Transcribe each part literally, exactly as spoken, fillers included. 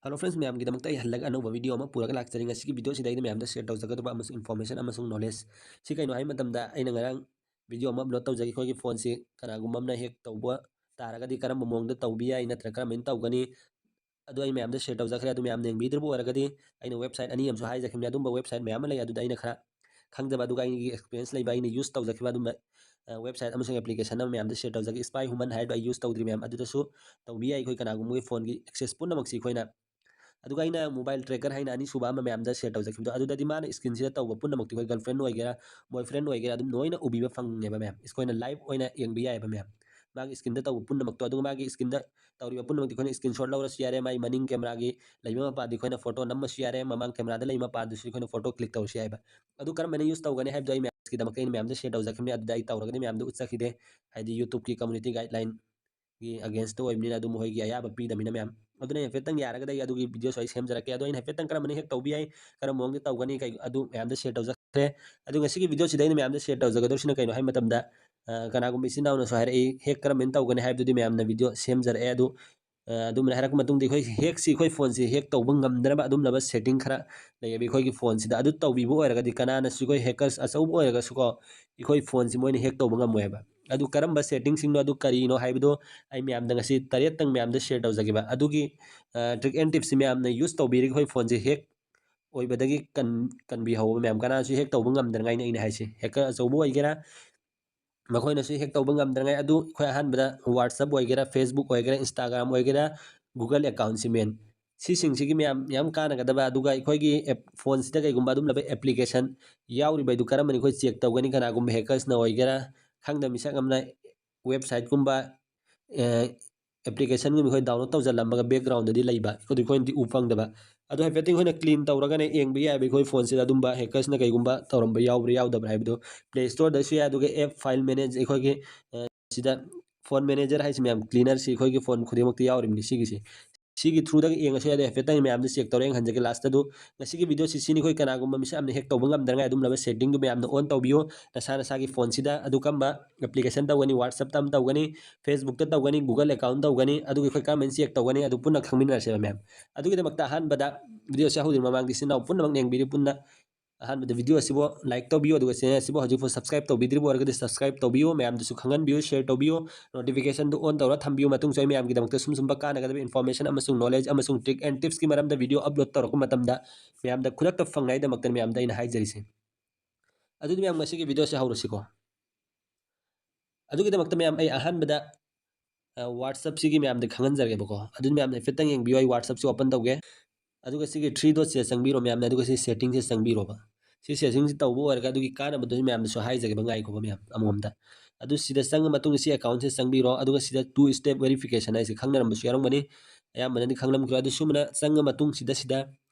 Hello friends, ꯃꯌꯥꯝꯒꯤꯗꯃꯛꯇ ꯑꯩ ꯍꯜꯂꯒ ꯑꯅꯧꯕ video ꯑꯃ ꯄꯨꯔꯒ ꯂꯥꯛꯆꯔꯤ꯫ ꯉꯁꯤꯒꯤ video ꯁꯤꯗ ꯑꯩꯅ ꯃꯌꯥꯝꯗ share ꯇꯧꯖꯒꯗꯕ ꯑꯃꯁꯨꯡ information ꯑꯃꯁꯨꯡ knowledge ꯁꯤ ꯀꯩꯅꯣ ꯍꯥꯏꯕ ꯃꯇꯝꯗ, ꯑꯩꯅ ꯉꯔꯥꯡ video ꯑꯃ upload ꯇꯧꯖꯈꯤ꯫ ꯑꯩꯈꯣꯏꯒꯤ phone ꯁꯤ ꯀꯅꯥꯒꯨꯝꯕ ꯑꯃꯅ hack ꯇꯧꯕ ꯇꯥꯔꯒꯗꯤ ꯀꯔꯝꯕ ꯃꯑꯣꯡꯗ ꯇꯧꯕ ꯌꯥꯏ ꯅꯠꯇ꯭ꯔꯒ ꯀꯔꯝꯍꯥꯏꯅ ꯇꯧꯒꯅꯤ, ꯑꯗꯨ ꯑꯩ ꯃꯌꯥꯝꯗ share ꯇꯧꯖꯈ꯭ꯔꯦ꯫ ꯑꯗꯨ ꯃꯌꯥꯝꯅ ꯌꯦꯡꯕꯤꯗ꯭ꯔꯤꯕ ꯑꯣꯏꯔꯒꯗꯤ, ꯑꯩꯅ website ꯑꯅꯤ ꯑꯃꯁꯨ ꯍꯥꯏꯖꯈꯤꯕꯅꯤ, ꯑꯗꯨꯝꯕ website ꯃꯌꯥꯝ ꯑꯃ ꯂꯩ꯫ ꯑꯗꯨꯗ ꯑꯩꯅ ꯈꯔ ꯈꯪꯖꯕ, ꯑꯗꯨꯒ ꯑꯩꯒꯤ experience ꯂꯩꯕ, ꯑꯩꯅ use ꯇꯧꯖꯈꯤꯕ ꯑꯗꯨꯝꯕ, ꯑ, website ꯑꯃꯁꯨꯡ application ꯑꯃ ꯃꯌꯥꯝꯗ share ꯇꯧꯖꯒꯦ꯫ Spy Human ꯍꯥꯏꯔꯤꯕ ꯑꯩ use ꯇꯧꯗ꯭ꯔꯤ ꯃꯌꯥꯝ, ꯑꯗꯨꯗꯁꯨ ꯇꯧꯕ ꯌꯥꯏ꯫ ꯑꯩꯈꯣꯏ ꯀꯅꯥꯒꯨꯝꯕꯒꯤ phone ꯒꯤ access ꯄꯨꯝꯅꯃꯛꯁꯤ ꯑꯩꯈꯣꯏꯅ, ꯑꯗꯨꯒ ꯑꯩꯅ mobile tracker ꯍꯥꯏꯅ ꯑꯅꯤꯁꯨꯕ ꯑꯃ ꯃꯌꯥꯝꯗ share ꯇꯧꯖꯈꯤꯕꯗꯣ, ꯑꯗꯨꯗꯗꯤ ꯃꯥꯅ screen ꯁꯤꯗ ꯇꯧꯕ ꯄꯨꯝꯅꯃꯛꯇꯤ ꯑꯩꯈꯣꯏ girlfriend ꯑꯣꯏꯒꯦꯔꯥ, boyfriend ꯑꯣꯏꯒꯦꯔꯥ, ꯑꯗꯨꯝ ꯂꯣꯏꯅ ꯎꯕꯤꯕ ꯐꯪꯉꯦꯕ ꯃꯌꯥꯝ꯫ ꯑꯩꯈꯣꯏꯅ live ꯑꯣꯏꯅ ꯌꯦꯡꯕ ꯌꯥꯏꯑꯕ ꯃꯌꯥꯝ꯫ ꯃꯥꯒꯤ screen ꯗ ꯇꯧꯕ ꯄꯨꯝꯅꯃꯛꯇꯣ, ꯑꯗꯨꯒ ꯃꯥꯒꯤ screen ꯗ ꯇꯧꯔꯤꯕ ꯄꯨꯝꯅꯃꯛꯇꯤ ꯑꯩꯈꯣꯏꯅ screenshot ꯂꯧꯔꯁꯨ ꯌꯥꯔꯦ, ꯃꯥꯒꯤ ꯃꯅꯤꯡ camera ꯒꯤ ꯂꯩꯕ ꯃꯄꯥꯗꯤ ꯑꯩꯈꯣꯏꯅ photo ꯅꯝꯃꯁꯨ ꯌꯥꯔꯦ, ꯃꯃꯥꯡ camera ꯗ ꯂꯩꯕ ꯃꯄꯥꯗꯨꯁꯨ ꯑꯩꯈꯣꯏꯅ photo click ꯇꯧꯔꯁꯨ ꯌꯥꯏꯕ꯫ ꯑꯗꯨ ꯀꯔꯝꯕꯅ use ꯇꯧꯒꯅꯤ ꯍꯥꯏꯕꯗꯣ ꯑꯩ ꯃꯌꯥꯝꯒꯤꯗꯃꯛꯇ ꯑꯩꯅ ꯃꯌꯥꯝꯗ share ꯇꯧꯖꯈꯤꯕꯅꯤ, ꯑꯗꯨꯗ ꯑꯩ ꯇꯧꯔꯒꯗꯤ ꯃꯌꯥꯝꯗ ꯎꯠꯆꯈꯤꯗꯦ, ꯍꯥꯏꯗꯤ YouTube ꯀꯤ community guideline ꯒꯤ against ꯇ ꯑꯣꯏꯕꯅꯤꯅ ꯑꯗꯨ ꯃꯈꯣꯏꯒꯤ ꯑꯌꯥꯕ ꯄꯤꯗꯕꯅꯤꯅ ꯃꯌꯥꯝ꯫ ꯑꯗꯨꯅ ꯍꯥꯏꯐꯦꯠꯇꯪ ꯌꯥꯔꯒꯗꯤ ꯑꯩ ꯑꯗꯨꯒꯤ video ꯁꯨ ꯑꯩ ꯁꯦꯝꯖꯔꯛꯀꯦ꯫ ꯑꯗꯣ ꯑꯩꯅ ꯍꯥꯏꯐꯦꯠꯇꯪ ꯀꯔꯝꯕꯅ hack ꯇꯧꯕ ꯌꯥꯏ, ꯀꯔꯝꯕ ꯃꯑꯣꯡꯗ ꯇꯧꯒꯅꯤ, ꯀꯩ, ꯑꯗꯨ ꯃꯌꯥꯝꯗ share ꯇꯧꯖꯈ꯭ꯔꯦ꯫ ꯑꯗꯨ ꯉꯁꯤꯒꯤ video ꯁꯤꯗ ꯑꯩꯅ ꯃꯌꯥꯝꯗ share ꯇꯧꯖꯒꯗꯧꯔꯤꯁꯤꯅ ꯀꯩꯅꯣ ꯍꯥꯏꯕ ꯃꯇꯝꯗ, ꯑ, ꯀꯅꯥꯒꯨꯝꯕ ꯏꯆꯤꯟ ꯏꯅꯥꯎꯅꯁꯨ ꯍꯥꯏꯔꯛꯏ, hack ꯀꯔꯝꯍꯥꯏꯅ ꯇꯧꯒꯅꯤ ꯍꯥꯏꯕꯗꯨꯗꯤ ꯃꯌꯥꯝꯅ video ꯁꯦꯝꯖꯔꯛꯑꯦ꯫ ꯑꯗꯨ, ꯑ, ꯑꯗꯨꯃꯥꯏꯅ ꯍꯥꯏꯔꯛꯄ ꯃꯇꯨꯡꯗ ꯑꯩꯈꯣꯏ hack ꯁꯤ ꯑꯩꯈꯣꯏ phone ꯁꯤ hack ꯇꯧꯕ ꯉꯝꯗꯅꯕ ꯑꯗꯨꯝꯂꯕ setting ꯈꯔ ꯂꯩꯌꯦꯕ ꯑꯩꯈꯣꯏꯒꯤ phone ꯁꯤꯗ꯫ ꯑꯗꯨ ꯇꯧꯕꯤꯕ ꯑꯣꯏꯔꯒꯗꯤ ꯀꯅꯥꯅꯁꯨ ꯑꯩꯈꯣꯏ hackers ꯑꯆꯧꯕ ꯑꯣꯏꯔꯒꯁꯨꯀꯣ, ꯑꯩꯈꯣꯏ phone ꯁꯤ ꯃꯣꯏꯅ hack ꯇꯧꯕ ꯉꯝꯃꯣꯏ ꯍꯥꯏꯕ꯫ ꯑꯗꯨ ꯀꯔꯝꯕ setting ꯁꯤꯡꯅꯣ, ꯑꯗꯨ ꯀꯔꯤꯅꯣ ꯍꯥꯏꯕꯗꯣ ꯑꯩ ꯃꯌꯥꯝꯗ ꯉꯁꯤ ꯇꯔꯦꯠꯇꯪ ꯃꯌꯥꯝꯗ share ꯇꯧꯖꯒꯦꯕ꯫ ꯑꯗꯨꯒꯤ, ꯑ, trick and tips ꯁꯤ ꯃꯌꯥꯝꯅ use ꯇꯧꯕꯤꯔꯒ ꯑꯩꯈꯣꯏ phone ꯁꯦ hack ꯑꯣꯏꯕꯗꯒꯤ ꯀꯟ-, ꯀꯟꯕꯤꯍꯧꯕ ꯃꯌꯥꯝ꯫ ꯀꯅꯥꯁꯨ hack ꯇꯧꯕ ꯉꯝꯗꯅꯉꯥꯏꯅꯤ ꯑꯩꯅ ꯍꯥꯏꯁꯦ꯫ Hacker ꯑꯆꯧꯕ ꯑꯣꯏꯒꯦꯔꯥ, ꯃꯈꯣꯏꯅꯁꯨ hack ꯇꯧꯕ ꯉꯝꯗꯅꯉꯥꯏ꯫ ꯑꯗꯨ ꯑꯩꯈꯣꯏ ꯑꯍꯥꯟꯕꯗ WhatsApp ꯑꯣꯏꯒꯦꯔꯥ, Facebook ꯑꯣꯏꯒꯦꯔꯥ, Instagram ꯑꯣꯏꯒꯦꯔꯥ, Google account ꯁꯤ main꯫ ꯁꯤꯁꯤꯡꯁꯤꯒꯤ ꯃꯌꯥꯝ ꯌꯥꯝ ꯀꯥꯟꯅꯒꯗꯕ, ꯑꯗꯨꯒ ꯑꯩꯈꯣꯏꯒꯤ app, phone ꯁꯤꯗ ꯀꯩꯒꯨꯝꯕ ꯑꯗꯨꯝꯂꯕ application ꯌꯥꯎꯔꯤꯕ ꯑꯗꯨ ꯀꯔꯝꯕꯅ ꯑꯩꯈꯣꯏ check ꯇꯧꯒꯅꯤ? ꯀꯅꯥꯒꯨꯝꯕ hackers ꯅ ꯑꯣꯏꯒꯦꯔꯥ, ꯈꯪꯗꯕ ꯃꯤꯁꯛ ꯑꯃꯅ website ꯀꯨꯝꯕ, ꯑ, application ꯒꯨꯝꯕ ꯑꯩꯈꯣꯏ download ꯇꯧꯁꯤꯜꯂꯝꯃꯒ background ꯗꯗꯤ ꯂꯩꯕ, ꯑꯩꯈꯣꯏꯗꯤ, ꯑꯩꯈꯣꯏꯅꯗꯤ ꯎ ꯐꯪꯗꯕ꯫ ꯑꯗꯣ ꯍꯥꯏꯐꯦꯠꯇꯤ ꯑꯩꯈꯣꯏꯅ clean ꯇꯧꯔꯒꯅ ꯌꯦꯡꯕ ꯌꯥꯏꯕ ꯑꯩꯈꯣꯏ phone ꯁꯤꯗ ꯑꯗꯨꯝꯕ hackers ꯅ ꯀꯩꯒꯨꯝꯕ ꯇꯧꯔꯝꯕ ꯌꯥꯎꯕ꯭ꯔꯥ ꯌꯥꯎꯗꯕ꯭ꯔꯥ ꯍꯥꯏꯕꯗꯣ꯫ Play Store ꯗꯁꯨ ꯌꯥꯏ, ꯑꯗꯨꯒ app file manage ꯑꯩꯈꯣꯏꯒꯤ, ꯑ, ꯁꯤꯗ phone manager ꯍꯥꯏꯁꯤ ꯃꯌꯥꯝ, cleaner ꯁꯤ ꯑꯩꯈꯣꯏꯒꯤ phone ꯈꯨꯗꯤꯡꯃꯛꯇ ꯌꯥꯎꯔꯤꯕꯅꯤ ꯁꯤꯒꯤꯁꯤ꯫ ꯁꯤꯒꯤ through ꯗꯒ ꯌꯦꯡꯉꯁꯨ ꯌꯥꯏ꯫ ꯑꯗꯣ ꯍꯥꯏꯐꯦꯠꯇꯪ ꯃꯌꯥꯝꯗ check ꯇꯧꯔꯦ ꯌꯦꯡꯍꯟꯖꯒꯦ last ꯑꯗꯨ꯫ ꯉꯁꯤꯒꯤ video ꯁꯤ ꯁꯤꯅꯤ꯫ ꯑꯩꯈꯣꯏ ꯀꯅꯥꯒꯨꯝꯕ ꯃꯤꯁꯛ ꯑꯃꯅ hack ꯇꯧꯕ ꯉꯝꯗꯅꯉꯥꯏ ꯑꯗꯨꯝꯂꯕ setting ꯗꯨ ꯃꯌꯥꯝꯅ on ꯇꯧꯕꯤꯌꯨ꯫ ꯅꯁꯥ ꯅꯁꯥꯒꯤ phone ꯁꯤꯗ ꯑꯗꯨ ꯀꯝꯕ application ꯇꯧꯒꯅꯤ, WhatsApp ꯇ ꯑꯃ ꯇꯧꯒꯅꯤ, Facebook ꯇ ꯇꯧꯒꯅꯤ, Google account ꯇꯧꯒꯅꯤ, ꯑꯗꯨꯒꯤ ꯑꯩꯈꯣꯏ ꯀꯔꯝꯍꯥꯏꯅ check ꯇꯧꯒꯅꯤ, ꯑꯗꯨ ꯄꯨꯟꯅ ꯈꯪꯃꯤꯟꯅꯔꯁꯦꯕ ꯃꯌꯥꯝ꯫ ꯑꯗꯨꯒꯤꯗꯃꯛꯇ ꯑꯍꯥꯟꯕꯗ video ꯁꯦ ꯍꯧꯗ꯭ꯔꯤ ꯃꯃꯥꯡꯗ ꯏꯆꯤꯟ ꯏꯅꯥꯎ ꯄꯨꯝꯅꯃꯛ ꯌꯦꯡꯕꯤꯔꯤ ꯄꯨꯟꯅ ꯑꯍꯥꯟꯕꯗ video ꯑꯁꯤꯕꯨ like ꯇꯧꯕꯤꯌꯨ, ꯑꯗꯨꯒ channel ꯑꯁꯤꯕꯨ ꯍꯧꯖꯤꯛꯐꯥꯎ subscribe ꯇꯧꯕꯤꯗ꯭ꯔꯤꯕ ꯑꯣꯏꯔꯒꯗꯤ subscribe ꯇꯧꯕꯤꯌꯨ, ꯃꯌꯥꯝꯗꯁꯨ ꯈꯪꯍꯟꯕꯤꯌꯨ, share ꯇꯧꯕꯤꯌꯨ, notification ꯗꯨ on ꯇꯧꯔ ꯊꯝꯕꯤꯌꯨ꯫ ꯃꯇꯨꯡꯁꯨ ꯑꯩ ꯃꯌꯥꯝꯒꯤꯗꯃꯛꯇ ꯁꯨꯝ ꯁꯨꯝꯕ ꯀꯥꯟꯅꯒꯗꯕ information ꯑꯃꯁꯨꯡ knowledge ꯑꯃꯁꯨꯡ trick and tips ꯀꯤ ꯃꯔꯝꯗ video upload ꯇꯧꯔꯛꯄ ꯃꯇꯝꯗ ꯃꯌꯥꯝꯗ ꯈꯨꯗꯛꯇ ꯐꯪꯅꯉꯥꯏꯗꯃꯛꯇꯅꯤ ꯃꯌꯥꯝꯗ ꯑꯩꯅ ꯍꯥꯏꯖꯔꯤꯁꯦ꯫ ꯑꯗꯨꯗꯤ ꯃꯌꯥꯝ ꯉꯁꯤꯒꯤ video ꯁꯦ ꯍꯧꯔꯁꯤꯀꯣ꯫ ꯑꯗꯨꯒꯤꯗꯃꯛꯇ ꯃꯌꯥꯝ ꯑꯩ ꯑꯍꯥꯟꯕꯗ, ꯑ, WhatsApp ꯁꯤꯒꯤ ꯃꯌꯥꯝꯗ ꯈꯪꯍꯟꯖꯔꯒꯦꯕꯀꯣ꯫ ꯑꯗꯨꯗꯤ ꯃꯌꯥꯝꯅ ꯍꯥꯏꯐꯦꯠꯇꯪ ꯌꯦꯡꯕꯤꯌꯨ꯫ ꯑꯩ WhatsApp ꯁꯤ open ꯇꯧꯒꯦ꯫ ꯑꯗꯨꯒ ꯁꯤꯒꯤ three dot ꯁꯤꯗ ꯆꯪꯕꯤꯔꯣ ꯃꯌꯥꯝꯅ, ꯑꯗꯨꯒ ꯁꯤ setting ꯁꯤꯗ ꯆꯪꯕꯤꯔꯣꯕ꯫ ꯁꯤ setting ꯁꯤ ꯇꯧꯕ ꯑꯣꯏꯔꯒ ꯑꯗꯨꯒꯤ ꯀꯥꯟꯅꯕꯗꯨ ꯃꯌꯥꯝꯗꯁꯨ ꯍꯥꯏꯖꯒꯦꯕ, ꯉꯥꯏꯈꯣꯕ ꯃꯌꯥꯝ ꯑꯃꯃꯝꯗ꯫ ꯑꯗꯨ ꯁꯤꯗ ꯆꯪꯉ ꯃꯇꯨꯡꯗ ꯁꯤ account ꯁꯤꯗ ꯆꯪꯕꯤꯔꯣ, ꯑꯗꯨꯒ ꯁꯤꯗ two step verification ꯍꯥꯏꯁꯦ ꯈꯪꯅꯔꯝꯕꯁꯨ ꯌꯥꯎꯔꯝꯒꯅꯤ, ꯑꯌꯥꯝꯕꯅꯗꯤ ꯈꯪꯂꯝꯈꯤꯔꯣꯏ꯫ ꯑꯗꯨ ꯁꯨꯝꯕꯅ ꯆꯪꯉ ꯃꯇꯨꯡꯁꯤꯗ ꯁꯤꯗ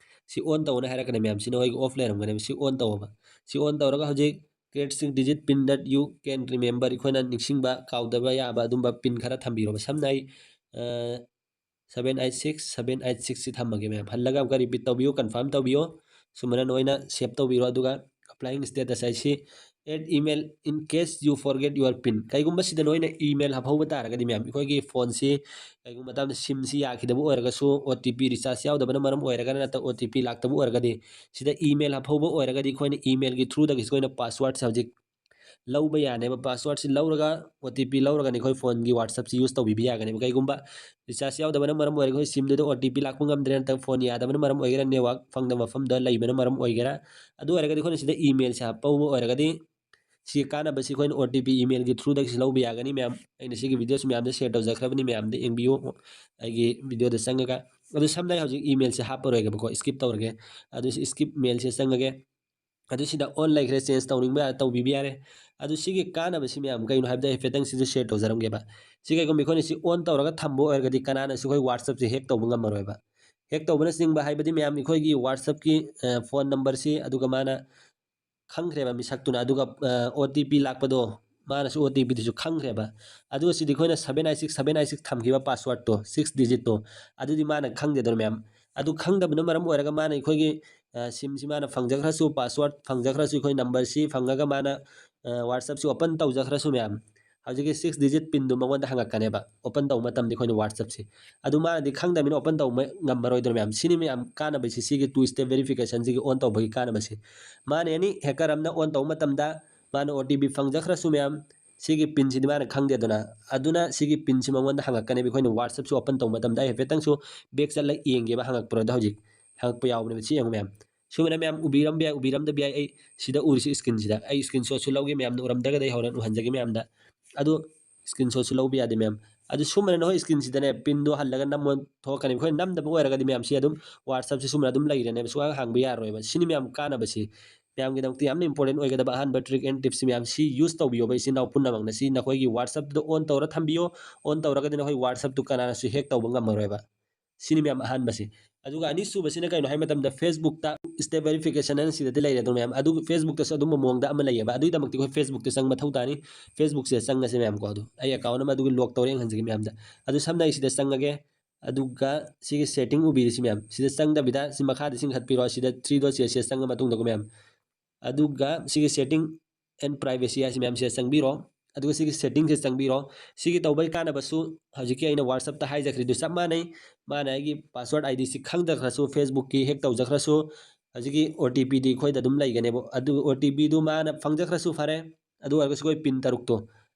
ꯁꯤ on ꯇꯧꯅ ꯍꯥꯏꯔꯛꯀꯅꯤ ꯃꯌꯥꯝ, ꯁꯤ ꯅꯈꯣꯏꯒꯤ off ꯂꯩꯔꯝꯒꯅꯦꯕ꯫ ꯁꯤ on ꯇꯧꯑꯣꯕ꯫ ꯁꯤ on ꯇꯧꯔꯒ ꯍꯧꯖꯤꯛ create six digit pin that you can remember, ꯑꯩꯈꯣꯏꯅ ꯅꯤꯡꯁꯤꯡꯕ ꯀꯥꯎꯗꯕ ꯌꯥꯕ ꯑꯗꯨꯝꯕ pin ꯈꯔ ꯊꯝꯕꯤꯔꯣꯕ꯫ ꯁꯝꯅ ꯑꯩ, ꯑ, seven eight six seven eight six ꯁꯤ ꯊꯝꯃꯒꯦ ꯃꯌꯥꯝ꯫ ꯍꯜꯂꯒ ꯑꯃꯨꯛꯀ repeat ꯇꯧꯕꯤꯌꯨ, confirm ꯇꯧꯕꯤꯌꯨ꯫ ꯁꯨꯃꯥꯏꯅ ꯅꯣꯏꯅ save ꯇꯧꯕꯤꯔꯣ, ꯑꯗꯨꯒ applying status ꯍꯥꯏꯁꯤ add email in case you forget your pin꯫ ꯀꯩꯒꯨꯝꯕ ꯁꯤꯗ ꯅꯣꯏꯅ email ꯍꯥꯞꯍꯧꯕ ꯇꯥꯔꯒꯗꯤ ꯃꯌꯥꯝ, ꯑꯩꯈꯣꯏꯒꯤ phone ꯁꯤ ꯀꯩꯒꯨꯝꯕ ꯃꯇꯝꯗ sim ꯁꯤ ꯌꯥꯈꯤꯗꯕ ꯑꯣꯏꯔꯒꯁꯨ, O T P recharge ꯌꯥꯎꯗꯕꯅ ꯃꯔꯝ ꯑꯣꯏꯔꯒꯅ ꯅꯠꯇ꯭ꯔꯒ O T P ꯂꯥꯛꯇꯕ ꯑꯣꯏꯔꯒꯗꯤ, ꯁꯤꯗ email ꯍꯥꯞꯍꯧꯕ ꯑꯣꯏꯔꯒꯗꯤ ꯑꯩꯈꯣꯏꯅ email ꯒꯤ through ꯗꯒꯤꯁꯨ ꯑꯩꯈꯣꯏꯅ password ꯁꯦ ꯍꯧꯖꯤꯛ ꯂꯧꯕ ꯌꯥꯅꯦꯕ꯫ Password ꯁꯤ ꯂꯧꯔꯒ, O T P ꯂꯧꯔꯒꯅꯤ ꯑꯩꯈꯣꯏ phone ꯒꯤ WhatsApp ꯁꯤ use ꯇꯧꯕꯤꯕ ꯌꯥꯒꯅꯦꯕ꯫ ꯀꯩꯒꯨꯝꯕ recharge ꯌꯥꯎꯗꯕꯅ ꯃꯔꯝ ꯑꯣꯏꯔꯒ ꯑꯩꯈꯣꯏ sim ꯗꯨꯗ O T P ꯂꯥꯛꯄ ꯉꯝꯗ꯭ꯔꯦ, ꯅꯠꯇ꯭ꯔꯒ phone ꯌꯥꯗꯕꯅ ꯃꯔꯝ ꯑꯣꯏꯒꯦꯔꯥ, network ꯐꯪꯗꯕ ꯃꯐꯝꯗ ꯂꯩꯕꯅ ꯃꯔꯝ ꯑꯣꯏꯒꯦꯔꯥ, ꯑꯗꯨ ꯑꯣꯏꯔꯒꯗꯤ ꯑꯩꯈꯣꯏꯅ ꯁꯤꯗ email ꯁꯦ ꯍꯥꯞꯄꯧꯕ ꯑꯣꯏꯔꯒꯗꯤ ꯁꯤꯒꯤ ꯀꯥꯟꯅꯕꯁꯤ ꯑꯩꯈꯣꯏꯅ O T P email ꯒꯤ through ꯗꯒꯤꯁꯨ ꯂꯧꯕ ꯌꯥꯒꯅꯤ ꯃꯌꯥꯝ꯫ ꯑꯩꯅ ꯁꯤꯒꯤ video ꯁꯤ ꯃꯌꯥꯝꯗ share ꯇꯧꯖꯈ꯭ꯔꯕꯅꯤ, ꯃꯌꯥꯝꯗ ꯌꯦꯡꯕꯤꯌꯨ ꯑꯩꯒꯤ video ꯗ ꯆꯪꯉꯒ꯫ ꯑꯗꯨ ꯁꯝꯅ ꯑꯩ ꯍꯧꯖꯤꯛ email ꯁꯦ ꯍꯥꯞꯄꯔꯣꯏꯒꯦꯕꯀꯣ, skip ꯇꯧꯔꯒꯦ꯫ ꯑꯗꯨ ꯁꯤ skip mail ꯁꯦ ꯆꯪꯉꯒꯦ꯫ ꯑꯗꯨ ꯁꯤꯗ on ꯂꯩꯈ꯭ꯔꯦ, change ꯇꯧꯅꯤꯡꯕ ꯌꯥꯔꯦ, ꯇꯧꯕꯤꯕ ꯌꯥꯔꯦ꯫ ꯑꯗꯨ ꯁꯤꯒꯤ ꯀꯥꯟꯅꯕꯁꯤ ꯃꯌꯥꯝ ꯀꯩꯅꯣ ꯍꯥꯏꯕꯗ ꯍꯥꯏꯐꯦꯠꯇꯪ ꯁꯤꯁꯨ share ꯇꯧꯖꯔꯝꯒꯦꯕ꯫ ꯁꯤ ꯀꯩꯒꯨꯝꯕ ꯑꯩꯈꯣꯏꯅ ꯁꯤ on ꯇꯧꯔꯒ ꯊꯝꯕ ꯑꯣꯏꯔꯒꯗꯤ ꯀꯅꯥꯅꯁꯨ ꯑꯩꯈꯣꯏ WhatsApp ꯁꯦ hack ꯇꯧꯕ ꯉꯝꯃꯔꯣꯏꯕ꯫ Hack ꯇꯧꯕꯅꯆꯤꯡꯕ ꯍꯥꯏꯕꯗꯤ ꯃꯌꯥꯝ ꯑꯩꯈꯣꯏꯒꯤ WhatsApp ꯀꯤ, ꯑ, phone number ꯁꯤ, ꯑꯗꯨꯒ ꯃꯥꯅ ꯈꯪꯈ꯭ꯔꯦꯕ ꯃꯤꯁꯛꯇꯨꯅ, ꯑꯗꯨꯒ, ꯑ, O T P ꯂꯥꯛꯄꯗꯣ ꯃꯥꯅꯁꯨ ꯑꯣ ꯇꯤ ꯄꯤꯗꯨꯁꯨ ꯈꯪꯈ꯭ꯔꯦꯕ꯫ ꯑꯗꯨꯒ ꯁꯤꯗꯤ ꯑꯩꯈꯣꯏꯅ seven nine six seven nine six ꯊꯝꯈꯤꯕ passwordꯇꯣ, six digitꯇꯣ, ꯑꯗꯨꯗꯤ ꯃꯥꯅ ꯈꯪꯗꯦꯗꯅ ꯃꯌꯥꯝ꯫ ꯑꯗꯨ ꯈꯪꯗꯕꯅ ꯃꯔꯝ ꯑꯣꯏꯔꯒ ꯃꯥꯅ ꯑꯩꯈꯣꯏꯒꯤ ꯁꯤꯝꯁꯤ ꯃꯥꯅ ꯐꯪꯖꯈ꯭ꯔꯁꯨ, password ꯐꯪꯖꯈ꯭ꯔꯁꯨ, ꯑꯩꯈꯣꯏ numberꯁꯤ ꯐꯪꯉꯒ ꯃꯥꯅ WhatsAppꯁꯤ open ꯇꯧꯖꯈ꯭ꯔꯁꯨ ꯃꯌꯥꯝ, ꯍꯧꯖꯤꯛꯀꯤ six digit pinꯗꯨ ꯃꯉꯣꯟꯗ ꯍꯪꯉꯛꯀꯅꯦꯕ open ꯇꯧꯕ ꯃꯇꯝꯗ ꯑꯩꯈꯣꯏꯅ WhatsAppꯁꯤ꯫ ꯑꯗꯨ ꯃꯥꯅꯗꯤ ꯈꯪꯗꯕꯅꯤꯅ open ꯇꯧꯕ ꯉꯝꯃꯔꯣꯏꯗꯅ ꯃꯌꯥꯝ꯫ ꯁꯤꯅꯤ ꯃꯌꯥꯝ ꯀꯥꯟꯅꯕꯁꯤ, ꯁꯤꯒꯤ two step verificationꯁꯤꯒꯤ on ꯇꯧꯕꯒꯤ ꯀꯥꯟꯅꯕꯁꯤ꯫ ꯃꯥꯅ any hacker ꯑꯃꯅ on ꯇꯧꯕ ꯃꯇꯝꯗ ꯃꯥꯅ ꯑꯣ ꯇꯤ ꯄꯤ ꯐꯪꯖꯈ꯭ꯔꯁꯨ ꯃꯌꯥꯝ, ꯁꯤꯒꯤ pinꯁꯤꯗꯤ ꯃꯥꯅ ꯈꯪꯗꯦꯗꯅ꯫ ꯑꯗꯨꯅ ꯁꯤꯒꯤ pinꯁꯤ ꯃꯉꯣꯟꯗ ꯍꯪꯉꯛꯀꯅꯦꯕ꯫ ꯑꯩꯈꯣꯏꯅ WhatsAppꯁꯤ open ꯇꯧꯕ ꯃꯇꯝꯗ ꯑꯩ ꯍꯥꯏꯐꯦꯠꯇꯪꯁꯨ back ꯆꯠꯂꯒ ꯌꯦꯡꯒꯦꯕ, ꯍꯪꯉꯛꯄ꯭ꯔꯣꯗ ꯍꯧꯖꯤꯛ ꯍꯪꯉꯛꯄ ꯌꯥꯎꯕꯅꯦꯕ꯫ ꯁꯤ ꯌꯦꯡꯉꯨ ꯃꯌꯥꯝ, ꯁꯨꯃꯥꯏꯅ ꯃꯌꯥꯝ ꯎꯕꯤꯔꯝꯕ ꯌꯥꯏ, ꯎꯕꯤꯔꯝꯗꯕ ꯌꯥꯏ꯫ ꯑꯩ ꯁꯤꯗ ꯎꯔꯤꯁꯤ screenꯁꯤꯗ ꯑꯩ screenshotꯁꯨ ꯂꯧꯒꯦ, ꯃꯌꯥꯝꯅ ꯎꯔꯝꯗ꯭ꯔꯒꯗꯤ ꯑꯩ ꯍꯣꯔꯦꯟ ꯎꯍꯟꯖꯒꯦ ꯃꯌꯥꯝꯗ꯫ ꯑꯗꯨ screenshotꯁꯨ ꯂꯧꯕ ꯌꯥꯗꯦ ꯃꯌꯥꯝ꯫ ꯑꯗꯨ ꯁꯨꯃꯥꯏꯅ ꯅꯈꯣꯏ screenꯁꯤꯗꯅꯦ pinꯗꯣ ꯍꯜꯂꯒ ꯅꯝꯃꯣ ꯊꯣꯛꯂꯛꯀꯅꯤ꯫ ꯑꯩꯈꯣꯏ ꯅꯝꯗꯕ ꯑꯣꯏꯔꯒꯗꯤ ꯃꯌꯥꯝ ꯁꯤ ꯑꯗꯨꯝ WhatsAppꯁꯤ ꯁꯨꯃꯥꯏꯅ ꯑꯗꯨꯝ ꯂꯩꯔꯅꯦꯕ, ꯁꯨꯡꯍꯥꯡ ꯍꯥꯡꯕ ꯌꯥꯔꯣꯏꯕ꯫ ꯁꯤꯅꯤ ꯃꯌꯥꯝ ꯀꯥꯟꯅꯕꯁꯤ, ꯃꯌꯥꯝꯒꯤꯗꯃꯛꯇ ꯌꯥꯝꯅ important ꯑꯣꯏꯒꯗꯕ ꯑꯍꯥꯟꯕ trick and tipsꯁꯤ ꯃꯌꯥꯝ꯫ ꯁꯤ use ꯇꯧꯕꯤꯌꯣꯕ ꯏꯆꯤꯟ ꯏꯅꯥꯎ ꯄꯨꯝꯅꯃꯛꯅ꯫ ꯁꯤ ꯅꯈꯣꯏꯒꯤ WhatsAppꯇꯨꯗ on ꯇꯧꯔ ꯊꯝꯕꯤꯌꯣ꯫ On ꯇꯧꯔꯒꯗꯤ ꯅꯈꯣꯏ WhatsAppꯇꯨ ꯀꯅꯥꯅꯁꯨ hack ꯇꯧꯕ ꯉꯝꯃꯔꯣꯏꯕ꯫ ꯁꯤꯅꯤ ꯃꯌꯥꯝ ꯑꯍꯥꯟꯕꯁꯤ꯫ ꯑꯗꯨꯒ ꯑꯅꯤꯁꯨꯕꯁꯤꯅ ꯀꯩꯅꯣ ꯍꯥꯏ ꯃꯇꯝꯗ, Facebookꯇ step verification ꯍꯥꯏꯅ ꯁꯤꯗꯗꯤ ꯂꯩꯔꯦ ꯑꯗꯣ ꯃꯌꯥꯝ꯫ ꯑꯗꯨ Facebookꯇꯁꯨ ꯑꯗꯨꯝꯕ ꯃꯑꯣꯡꯗ ꯑꯃ ꯂꯩꯌꯦꯕ꯫ ꯑꯗꯨꯒꯤꯗꯃꯛꯇ ꯑꯩꯈꯣꯏ Facebookꯇ ꯆꯪꯕ ꯃꯊꯧ ꯇꯥꯅꯤ꯫ Facebookꯁꯦ ꯆꯪꯉꯁꯦ ꯃꯌꯥꯝꯀꯣ꯫ ꯑꯗꯨ ꯑꯩ account ꯑꯃ ꯑꯗꯨꯒꯤ lock ꯇꯧꯔꯦ ꯌꯦꯡꯍꯟꯖꯒꯦ ꯃꯌꯥꯝꯗ꯫ ꯑꯗꯨ ꯁꯝꯅ ꯑꯩ ꯁꯤꯗ ꯆꯪꯉꯒꯦ꯫ ꯑꯗꯨꯒ ꯁꯤꯒꯤ setting ꯎꯕꯤꯔꯤꯁꯤ ꯃꯌꯥꯝ, ꯁꯤꯗ ꯆꯪꯗꯕꯤꯗ ꯁꯤ ꯃꯈꯥꯗ ꯆꯤꯡꯈꯠꯄꯤꯔꯣ꯫ ꯁꯤꯗ three dotꯁꯦ, ꯁꯤꯗ ꯆꯪꯉ ꯃꯇꯨꯡꯗꯀꯣ ꯃꯌꯥꯝ, ꯑꯗꯨꯒ ꯁꯤꯒꯤ setting and privacy ꯍꯥꯏꯁꯤ ꯃꯌꯥꯝ ꯁꯤꯗ ꯆꯪꯕꯤꯔꯣ꯫ ꯑꯗꯨꯒ ꯁꯤꯒꯤ settingꯁꯦ ꯆꯪꯕꯤꯔꯣ꯫ ꯁꯤꯒꯤ ꯇꯧꯕꯒꯤ ꯀꯥꯟꯅꯕꯁꯨ ꯍꯧꯖꯤꯛꯀꯤ ꯑꯩꯅ WhatsAppꯇ ꯍꯥꯏꯖꯈ꯭ꯔꯤꯗꯨ ꯆꯞ ꯃꯥꯟꯅꯩ꯫ ꯃꯥꯅ ꯑꯩꯒꯤ password IDꯁꯤ ꯈꯪꯖꯈ꯭ꯔꯁꯨ, Facebookꯀꯤ hack ꯇꯧꯖꯈ꯭ꯔꯁꯨ, ꯍꯧꯖꯤꯛꯀꯤ ꯑꯣ ꯇꯤ ꯄꯤꯗꯤ ꯑꯩꯈꯣꯏꯗ ꯑꯗꯨꯝ ꯂꯩꯒꯅꯦꯕ꯫ ꯑꯗꯨ ꯑꯣ ꯇꯤ ꯄꯤꯗꯨ ꯃꯥꯅ ꯐꯪꯖꯈ꯭ꯔꯁꯨ ꯐꯔꯦ, ꯑꯗꯨ ꯑꯣꯏꯔꯒꯁꯨ ꯑꯩꯈꯣꯏ pin ꯇꯔꯨꯛꯇꯣ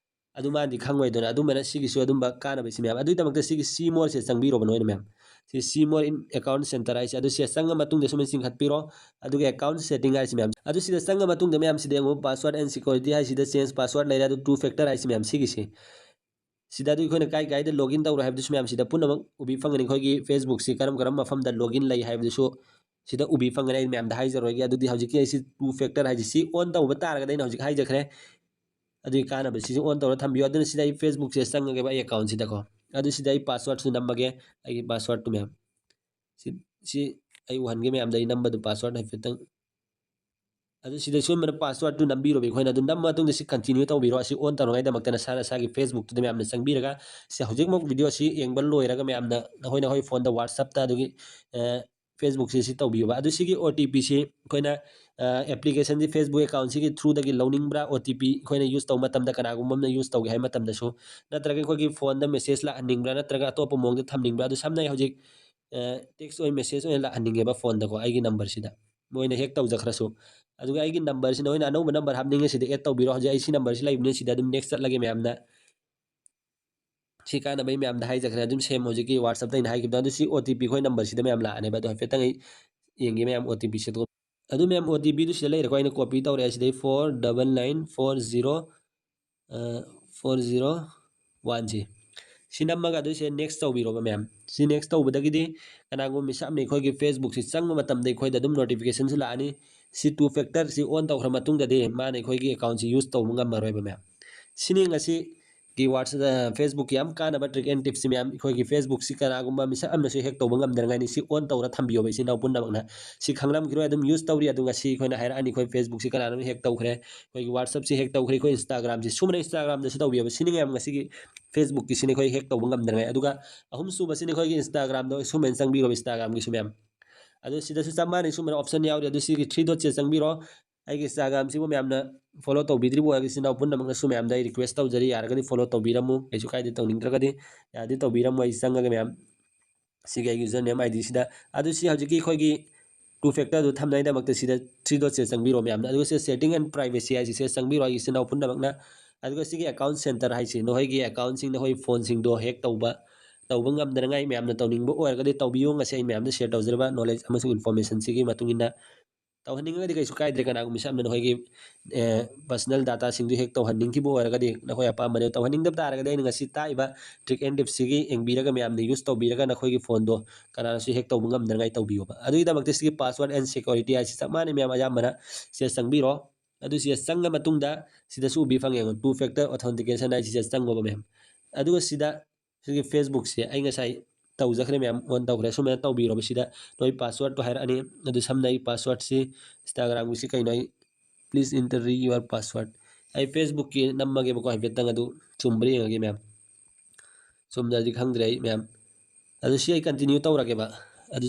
ꯑꯗꯨ ꯃꯥꯅꯗꯤ ꯈꯪꯉꯣꯏꯗꯅ꯫ ꯑꯗꯨꯝꯕꯅ ꯁꯤꯒꯤꯁꯨ ꯑꯗꯨꯝꯕ ꯀꯥꯟꯅꯕꯁꯤ ꯃꯌꯥꯝ꯫ ꯑꯗꯨꯒꯤꯗꯃꯛꯇ ꯁꯤꯒꯤ see moreꯁꯦ ꯆꯪꯕꯤꯔꯣꯕ ꯅꯣꯏꯅ ꯃꯌꯥꯝ꯫ ꯁꯤ see more in account center ꯍꯥꯏꯁꯦ, ꯑꯗꯨ ꯁꯤꯗ ꯆꯪꯉ ꯃꯇꯨꯡꯗ ꯁꯨꯃꯥꯏꯅ ꯆꯤꯡꯈꯠꯄꯤꯔꯣ꯫ ꯑꯗꯨꯒ account setting ꯍꯥꯏꯁꯤ ꯃꯌꯥꯝ, ꯑꯗꯨ ꯁꯤꯗ ꯆꯪꯉ ꯃꯇꯨꯡꯗ ꯃꯌꯥꯝ ꯁꯤꯗ ꯌꯦꯡꯉꯨ, password and security ꯍꯥꯏꯁꯤꯗ change password ꯂꯩꯔꯦ꯫ ꯑꯗꯨ two factor ꯍꯥꯏꯁꯤ ꯃꯌꯥꯝ ꯁꯤꯒꯤꯁꯤ, ꯁꯤꯗ ꯑꯗꯨ ꯑꯩꯈꯣꯏꯅ ꯀꯥꯏ ꯀꯥꯏꯗ login ꯇꯧꯔꯦ ꯍꯥꯏꯕꯗꯨꯁꯨ ꯃꯌꯥꯝ ꯁꯤꯗ ꯄꯨꯝꯅꯃꯛ ꯎꯕꯤ ꯐꯪꯒꯅꯤ꯫ ꯑꯩꯈꯣꯏꯒꯤ Facebookꯁꯤ ꯀꯔꯝ ꯀꯔꯝꯕ ꯃꯐꯝꯗ login ꯂꯩ ꯍꯥꯏꯕꯗꯨꯁꯨ ꯁꯤꯗ ꯎꯕꯤ ꯐꯪꯒꯅꯤ꯫ ꯑꯩ ꯃꯌꯥꯝꯗ ꯍꯥꯏꯖꯔꯣꯏꯒꯦ꯫ ꯑꯗꯨꯗꯤ ꯍꯧꯖꯤꯛꯀꯤ ꯑꯩꯁꯤ two factor ꯍꯥꯏꯁꯤ ꯁꯤ on ꯇꯧꯕ ꯇꯥꯔꯒꯗꯤ ꯑꯩꯅ ꯍꯧꯖꯤꯛ ꯍꯥꯏꯖꯈ꯭ꯔꯦ꯫ ꯑꯗꯨꯒꯤ ꯀꯥꯟꯅꯕꯁꯤꯁꯨ on ꯇꯧꯔ ꯊꯝꯕꯤꯌꯨ꯫ ꯑꯗꯨꯅ ꯁꯤꯗ ꯑꯩ Facebookꯁꯦ ꯆꯪꯉꯒꯦꯕ ꯑꯩ accountꯁꯤꯗꯀꯣ꯫ ꯑꯗꯨ ꯁꯤꯗ ꯑꯩ passwordꯁꯨ ꯅꯝꯃꯒꯦ, ꯑꯩꯒꯤ passwordꯇꯨ ꯃꯌꯥꯝ꯫ ꯁꯤ, ꯁꯤ ꯑꯩ ꯎꯍꯟꯒꯦ ꯃꯌꯥꯝꯗ ꯑꯩ ꯅꯝꯕꯗꯨ password ꯍꯥꯏꯐꯦꯠꯇꯪ꯫ ꯑꯗꯨ ꯁꯤꯗ ꯁꯣꯏꯗꯅ password ꯇꯨ ꯅꯝꯕꯤꯔꯣꯕ ꯑꯩꯈꯣꯏꯅ꯫ ꯑꯗꯨ ꯅꯝꯃ ꯃꯇꯨꯡꯗ ꯁꯤ continue ꯇꯧꯕꯤꯔꯣ꯫ ꯑꯁꯤ on ꯇꯧꯅꯉꯥꯏꯗꯃꯛꯇ ꯅꯁꯥ ꯅꯁꯥꯒꯤ Facebook ꯇꯨꯗ ꯃꯌꯥꯝꯅ ꯆꯪꯕꯤꯔꯒ, ꯁꯤ ꯍꯧꯖꯤꯛꯃꯛ video ꯁꯤ ꯌꯦꯡꯕ ꯂꯣꯏꯔꯒ ꯃꯌꯥꯝꯅ ꯅꯈꯣꯏ ꯅꯈꯣꯏ phone ꯗ WhatsApp ꯇ ꯑꯗꯨꯒꯤ, ꯑ, Facebook ꯁꯤ ꯁꯤ ꯇꯧꯕꯤꯌꯨꯕ꯫ ꯑꯗꯨ ꯁꯤꯒꯤ O T P ꯁꯤ ꯑꯩꯈꯣꯏꯅ, ꯑ, application ꯁꯤ Facebook account ꯁꯤꯒꯤ through ꯗꯒꯤ ꯂꯧꯅꯤꯡꯕ꯭ꯔꯥ? O T P ꯑꯩꯈꯣꯏꯅ use ꯇꯧꯕ ꯃꯇꯝꯗ, ꯀꯅꯥꯒꯨꯝꯕ ꯑꯃꯅ use ꯇꯧꯒꯦ ꯍꯥꯏꯕ ꯃꯇꯝꯗꯁꯨ, ꯅꯠꯇ꯭ꯔꯒ ꯑꯩꯈꯣꯏꯒꯤ phone ꯗ message ꯂꯥꯛꯍꯟꯅꯤꯡꯕ꯭ꯔꯥ, ꯅꯠꯇ꯭ꯔꯒ ꯑꯇꯣꯞꯄ ꯃꯑꯣꯡꯗ ꯊꯝꯅꯤꯡꯕ꯭ꯔꯥ? ꯑꯗꯨ ꯁꯝꯅ ꯑꯩ ꯍꯧꯖꯤꯛ, ꯑ, text ꯑꯣꯏꯅ, message ꯑꯣꯏꯅ ꯂꯥꯛꯍꯟꯅꯤꯡꯉꯦꯕ phone ꯗꯀꯣ, ꯑꯩꯒꯤ number ꯁꯤꯗ꯫ ꯃꯣꯏꯅ hack ꯇꯧꯖꯈ꯭ꯔꯁꯨ꯫ ꯑꯗꯨꯒ ꯑꯩꯒꯤ number ꯁꯤ ꯅꯈꯣꯏꯅ ꯑꯅꯧꯕ number ꯍꯥꯞꯅꯤꯡꯉꯦ, ꯁꯤꯗ add ꯇꯧꯕꯤꯔꯣ꯫ ꯍꯧꯖꯤꯛ ꯑꯩ ꯁꯤ number ꯁꯤ ꯂꯩꯕꯅꯤꯅ ꯁꯤꯗ ꯑꯗꯨꯝ next ꯆꯠꯂꯒꯦ ꯃꯌꯥꯝꯅ꯫ ꯁꯤ ꯀꯥꯟꯅꯕ ꯑꯩ ꯃꯌꯥꯝꯗ ꯍꯥꯏꯖꯈ꯭ꯔꯦ, ꯑꯗꯨꯝ same ꯍꯧꯖꯤꯛꯀꯤ WhatsApp ꯇ ꯑꯩꯅ ꯍꯥꯏꯈꯤꯕꯗꯣ꯫ ꯑꯗꯨ ꯁꯤ O T P ꯑꯩꯈꯣꯏ number ꯁꯤꯗ ꯃꯌꯥꯝ ꯂꯥꯛꯑꯅꯦꯕ꯫ ꯑꯗꯣ ꯍꯥꯏꯐꯦꯠꯇꯪ ꯑꯩ ꯌꯦꯡꯒꯦ ꯃꯌꯥꯝ, O T P ꯁꯦ꯫ ꯑꯗꯨ ꯃꯌꯥꯝ O T P ꯗꯨ ꯁꯤꯗ ꯂꯩꯔꯦꯀꯣ, ꯑꯩꯅ copy ꯇꯧꯔꯦ꯫ ꯁꯤꯗꯩ four double nine four zero, ꯑ, four zero one ꯁꯤ꯫ ꯁꯤ ꯅꯝꯃꯒ ꯑꯗꯨ ꯁꯤꯗ next ꯇꯧꯕꯤꯔꯣꯕ ꯃꯌꯥꯝ꯫ ꯁꯤ next ꯇꯧꯕꯗꯒꯤꯗꯤ ꯀꯅꯥꯒꯨꯝꯕ ꯃꯤꯁꯛ ꯑꯃꯅ ꯑꯩꯈꯣꯏꯒꯤ Facebook ꯁꯤ ꯆꯪꯕ ꯃꯇꯝꯗ ꯑꯩꯈꯣꯏꯗ ꯑꯗꯨꯝ notification ꯁꯨ ꯂꯥꯛꯑꯅꯤ꯫ ꯁꯤ two factor ꯁꯤ on ꯇꯧꯈ꯭ꯔ ꯃꯇꯨꯡꯗꯗꯤ ꯃꯥꯅ ꯑꯩꯈꯣꯏꯒꯤ account ꯁꯤ use ꯇꯧꯕ ꯉꯝꯃꯔꯣꯏꯕ ꯃꯌꯥꯝ꯫ ꯁꯤꯅꯤ ꯉꯁꯤꯒꯤ WhatsApp, ꯑ, Facebook ꯀꯤ ꯌꯥꯝ ꯀꯥꯟꯅꯕ trick and tips ꯁꯤ ꯃꯌꯥꯝ꯫ ꯑꯩꯈꯣꯏꯒꯤ Facebook ꯁꯤ ꯀꯅꯥꯒꯨꯝꯕ ꯃꯤꯁꯛ ꯑꯃꯅꯁꯨ hack ꯇꯧꯕ ꯉꯝꯗꯅꯉꯥꯏꯅꯤ꯫ ꯁꯤ on ꯇꯧꯔ ꯊꯝꯕꯤꯌꯣꯕ ꯏꯆꯤꯟ ꯏꯅꯥꯎ ꯄꯨꯝꯅꯃꯛꯅ꯫ ꯁꯤ ꯈꯪꯂꯝꯈꯤꯔꯣꯏ, ꯑꯗꯨꯝ use ꯇꯧꯔꯤ꯫ ꯑꯗꯨ ꯉꯁꯤ ꯑꯩꯈꯣꯏꯅ ꯍꯥꯏꯔꯛꯑꯅꯤ, ꯑꯩꯈꯣꯏ Facebook ꯁꯤ ꯀꯅꯥꯅꯣꯝ hack ꯇꯧꯈ꯭ꯔꯦ, ꯑꯩꯈꯣꯏꯒꯤ WhatsApp ꯁꯤ hack ꯇꯧꯈ꯭ꯔꯦ, ꯑꯩꯈꯣꯏ Instagram ꯁꯤ꯫ ꯁꯨꯃꯥꯏꯅ Instagram ꯗꯁꯨ ꯇꯧꯕꯤꯌꯣꯕ꯫ ꯁꯤꯅꯤ ꯃꯌꯥꯝ ꯉꯁꯤꯒꯤ Facebook ꯀꯤꯁꯤꯅꯤ ꯑꯩꯈꯣꯏ hack ꯇꯧꯕ ꯉꯝꯗꯅꯉꯥꯏ꯫ ꯑꯗꯨꯒ ꯑꯍꯨꯝꯁꯨꯕꯁꯤꯅ ꯑꯩꯈꯣꯏꯒꯤ Instagram ꯗ ꯁꯨꯃꯥꯏꯅ ꯆꯪꯕꯤꯔꯣꯕ, Instagram ꯒꯤꯁꯨ ꯃꯌꯥꯝ꯫ ꯑꯗꯨ ꯁꯤꯗꯁꯨ ꯆꯞ ꯃꯥꯟꯅꯩ, ꯁꯨꯃꯥꯏꯅ option ꯌꯥꯎꯔꯤ꯫ ꯑꯗꯨ ꯁꯤꯒꯤ three dot ꯁꯤꯗ ꯆꯪꯕꯤꯔꯣ꯫ ꯑꯩꯒꯤ Instagram ꯁꯤꯕꯨ ꯃꯌꯥꯝꯅ follow ꯇꯧꯕꯤꯗ꯭ꯔꯤꯕ ꯑꯣꯏꯔꯒꯗꯤ ꯏꯆꯤꯟ ꯏꯅꯥꯎ ꯄꯨꯝꯅꯃꯛꯅꯁꯨ ꯃꯌꯥꯝꯗ ꯑꯩ request ꯇꯧꯖꯔꯤ, ꯌꯥꯔꯒꯗꯤ follow ꯇꯧꯕꯤꯔꯝꯃꯨ, ꯀꯩꯁꯨ ꯀꯥꯏꯗꯦ꯫ ꯇꯧꯅꯤꯡꯗ꯭ꯔꯒꯗꯤ ꯌꯥꯔꯗꯤ ꯇꯧꯕꯤꯔꯝꯃꯨ꯫ ꯑꯩ ꯆꯪꯉꯒ ꯃꯌꯥꯝ ꯁꯤꯒꯤ ꯑꯩꯒꯤ username ID ꯁꯤꯗ꯫ ꯑꯗꯨ ꯁꯤ ꯍꯧꯖꯤꯛꯀꯤ ꯑꯩꯈꯣꯏꯒꯤ two factor ꯗꯨ ꯊꯝꯅꯉꯥꯏꯗꯃꯛꯇ ꯁꯤꯗ three dot ꯁꯤꯗ ꯆꯪꯕꯤꯔꯣ ꯃꯌꯥꯝꯅ꯫ ꯑꯗꯨꯒ ꯁꯤꯗ setting and privacy ꯍꯥꯏꯁꯤ ꯁꯤꯗ ꯆꯪꯕꯤꯔꯣ ꯑꯩꯒꯤ ꯏꯆꯤꯟ ꯏꯅꯥꯎ ꯄꯨꯝꯅꯃꯛꯅ꯫ ꯑꯗꯨꯒ ꯁꯤꯒꯤ account center ꯍꯥꯏꯁꯤ ꯅꯈꯣꯏꯒꯤ account ꯁꯤꯡ, ꯅꯈꯣꯏ phone ꯁꯤꯡꯗꯣ hack ꯇꯧꯕ, ꯇꯧꯕ ꯉꯝꯗꯅꯉꯥꯏ ꯃꯌꯥꯝꯅ ꯇꯧꯅꯤꯡꯕ ꯑꯣꯏꯔꯒꯗꯤ ꯇꯧꯕꯤꯌꯨ꯫ ꯉꯁꯤ ꯑꯩ ꯃꯌꯥꯝꯗ share ꯇꯧꯖꯔꯕ knowledge ꯑꯃꯁꯨꯡ information ꯁꯤꯒꯤ ꯃꯇꯨꯡ ꯏꯟꯅ ꯇꯧꯍꯟꯅꯤꯡꯉꯒꯗꯤ ꯀꯩꯁꯨ ꯀꯥꯏꯗ꯭ꯔꯦ꯫ ꯀꯅꯥꯒꯨꯝꯕ ꯃꯤꯁꯛ ꯑꯃꯅ ꯅꯈꯣꯏꯒꯤ, ꯑꯦ, personal data ꯁꯤꯡꯗꯨ hack ꯇꯧꯍꯟꯅꯤꯡꯈꯤꯕ ꯑꯣꯏꯔꯒꯗꯤ ꯅꯈꯣꯏ ꯑꯄꯥꯝꯕꯅꯦ꯫ ꯇꯧꯍꯟꯅꯤꯡꯗꯕ ꯇꯥꯔꯒꯗꯤ ꯑꯩꯅ ꯉꯁꯤ ꯇꯥꯛꯏꯕ trick and tips ꯁꯤꯒꯤ ꯌꯦꯡꯕꯤꯔꯒ ꯃꯌꯥꯝꯅ use ꯇꯧꯕꯤꯔꯒ ꯅꯈꯣꯏꯒꯤ phone ꯗꯣ ꯀꯅꯥꯅꯁꯨ hack ꯇꯧꯕ ꯉꯝꯗꯅꯉꯥꯏ ꯇꯧꯕꯤꯌꯣꯕ꯫ ꯑꯗꯨꯒꯤꯗꯃꯛꯇ ꯁꯤꯒꯤ password and security ꯍꯥꯏꯁꯤ ꯆꯞ ꯃꯥꯟꯅꯩ ꯃꯌꯥꯝ꯫ ꯑꯌꯥꯝꯕꯅ ꯁꯤꯗ ꯆꯪꯕꯤꯔꯣ꯫ ꯑꯗꯨ ꯁꯤꯗ ꯆꯪꯉ ꯃꯇꯨꯡꯗ ꯁꯤꯗꯁꯨ ꯎꯕꯤ ꯐꯪꯉꯦ, two factor authentication ꯍꯥꯏꯁꯤ ꯁꯤꯗ ꯆꯪꯉꯣꯕ ꯃꯌꯥꯝ꯫ ꯑꯗꯨꯒ ꯁꯤꯗ ꯁꯤꯒꯤ Facebook ꯁꯦ ꯑꯩ ꯉꯁꯥꯏ ꯇꯧꯖꯈ꯭ꯔꯦ ꯃꯌꯥꯝ, on ꯇꯧꯈ꯭ꯔꯦ꯫ ꯁꯨꯃꯥꯏꯅ ꯇꯧꯕꯤꯔꯣꯕ꯫ ꯁꯤꯗ ꯅꯣꯏ password ꯇꯣ ꯍꯥꯏꯔꯛꯑꯅꯤ꯫ ꯑꯗꯨ ꯁꯝꯅ ꯑꯩ password ꯁꯤ Instagram ꯒꯤꯁꯤ ꯀꯩꯅꯣ ꯑꯩ "Please enter your password." ꯑꯩ Facebookꯀꯤ ꯅꯝꯃꯒꯦꯕꯀꯣ, ꯍꯥꯏꯐꯦꯠꯇꯪ ꯑꯗꯨ ꯆꯨꯝꯕ꯭ꯔꯥ ꯌꯦꯡꯉꯒꯦ ꯃꯌꯥꯝ꯫ ꯆꯨꯝꯗ꯭ꯔꯗꯤ ꯈꯪꯗ꯭ꯔꯦ ꯑꯩ ꯃꯌꯥꯝ꯫ ꯑꯗꯨ ꯁꯤ ꯑꯩ continue ꯇꯧꯔꯒꯦꯕ꯫ ꯑꯗꯨ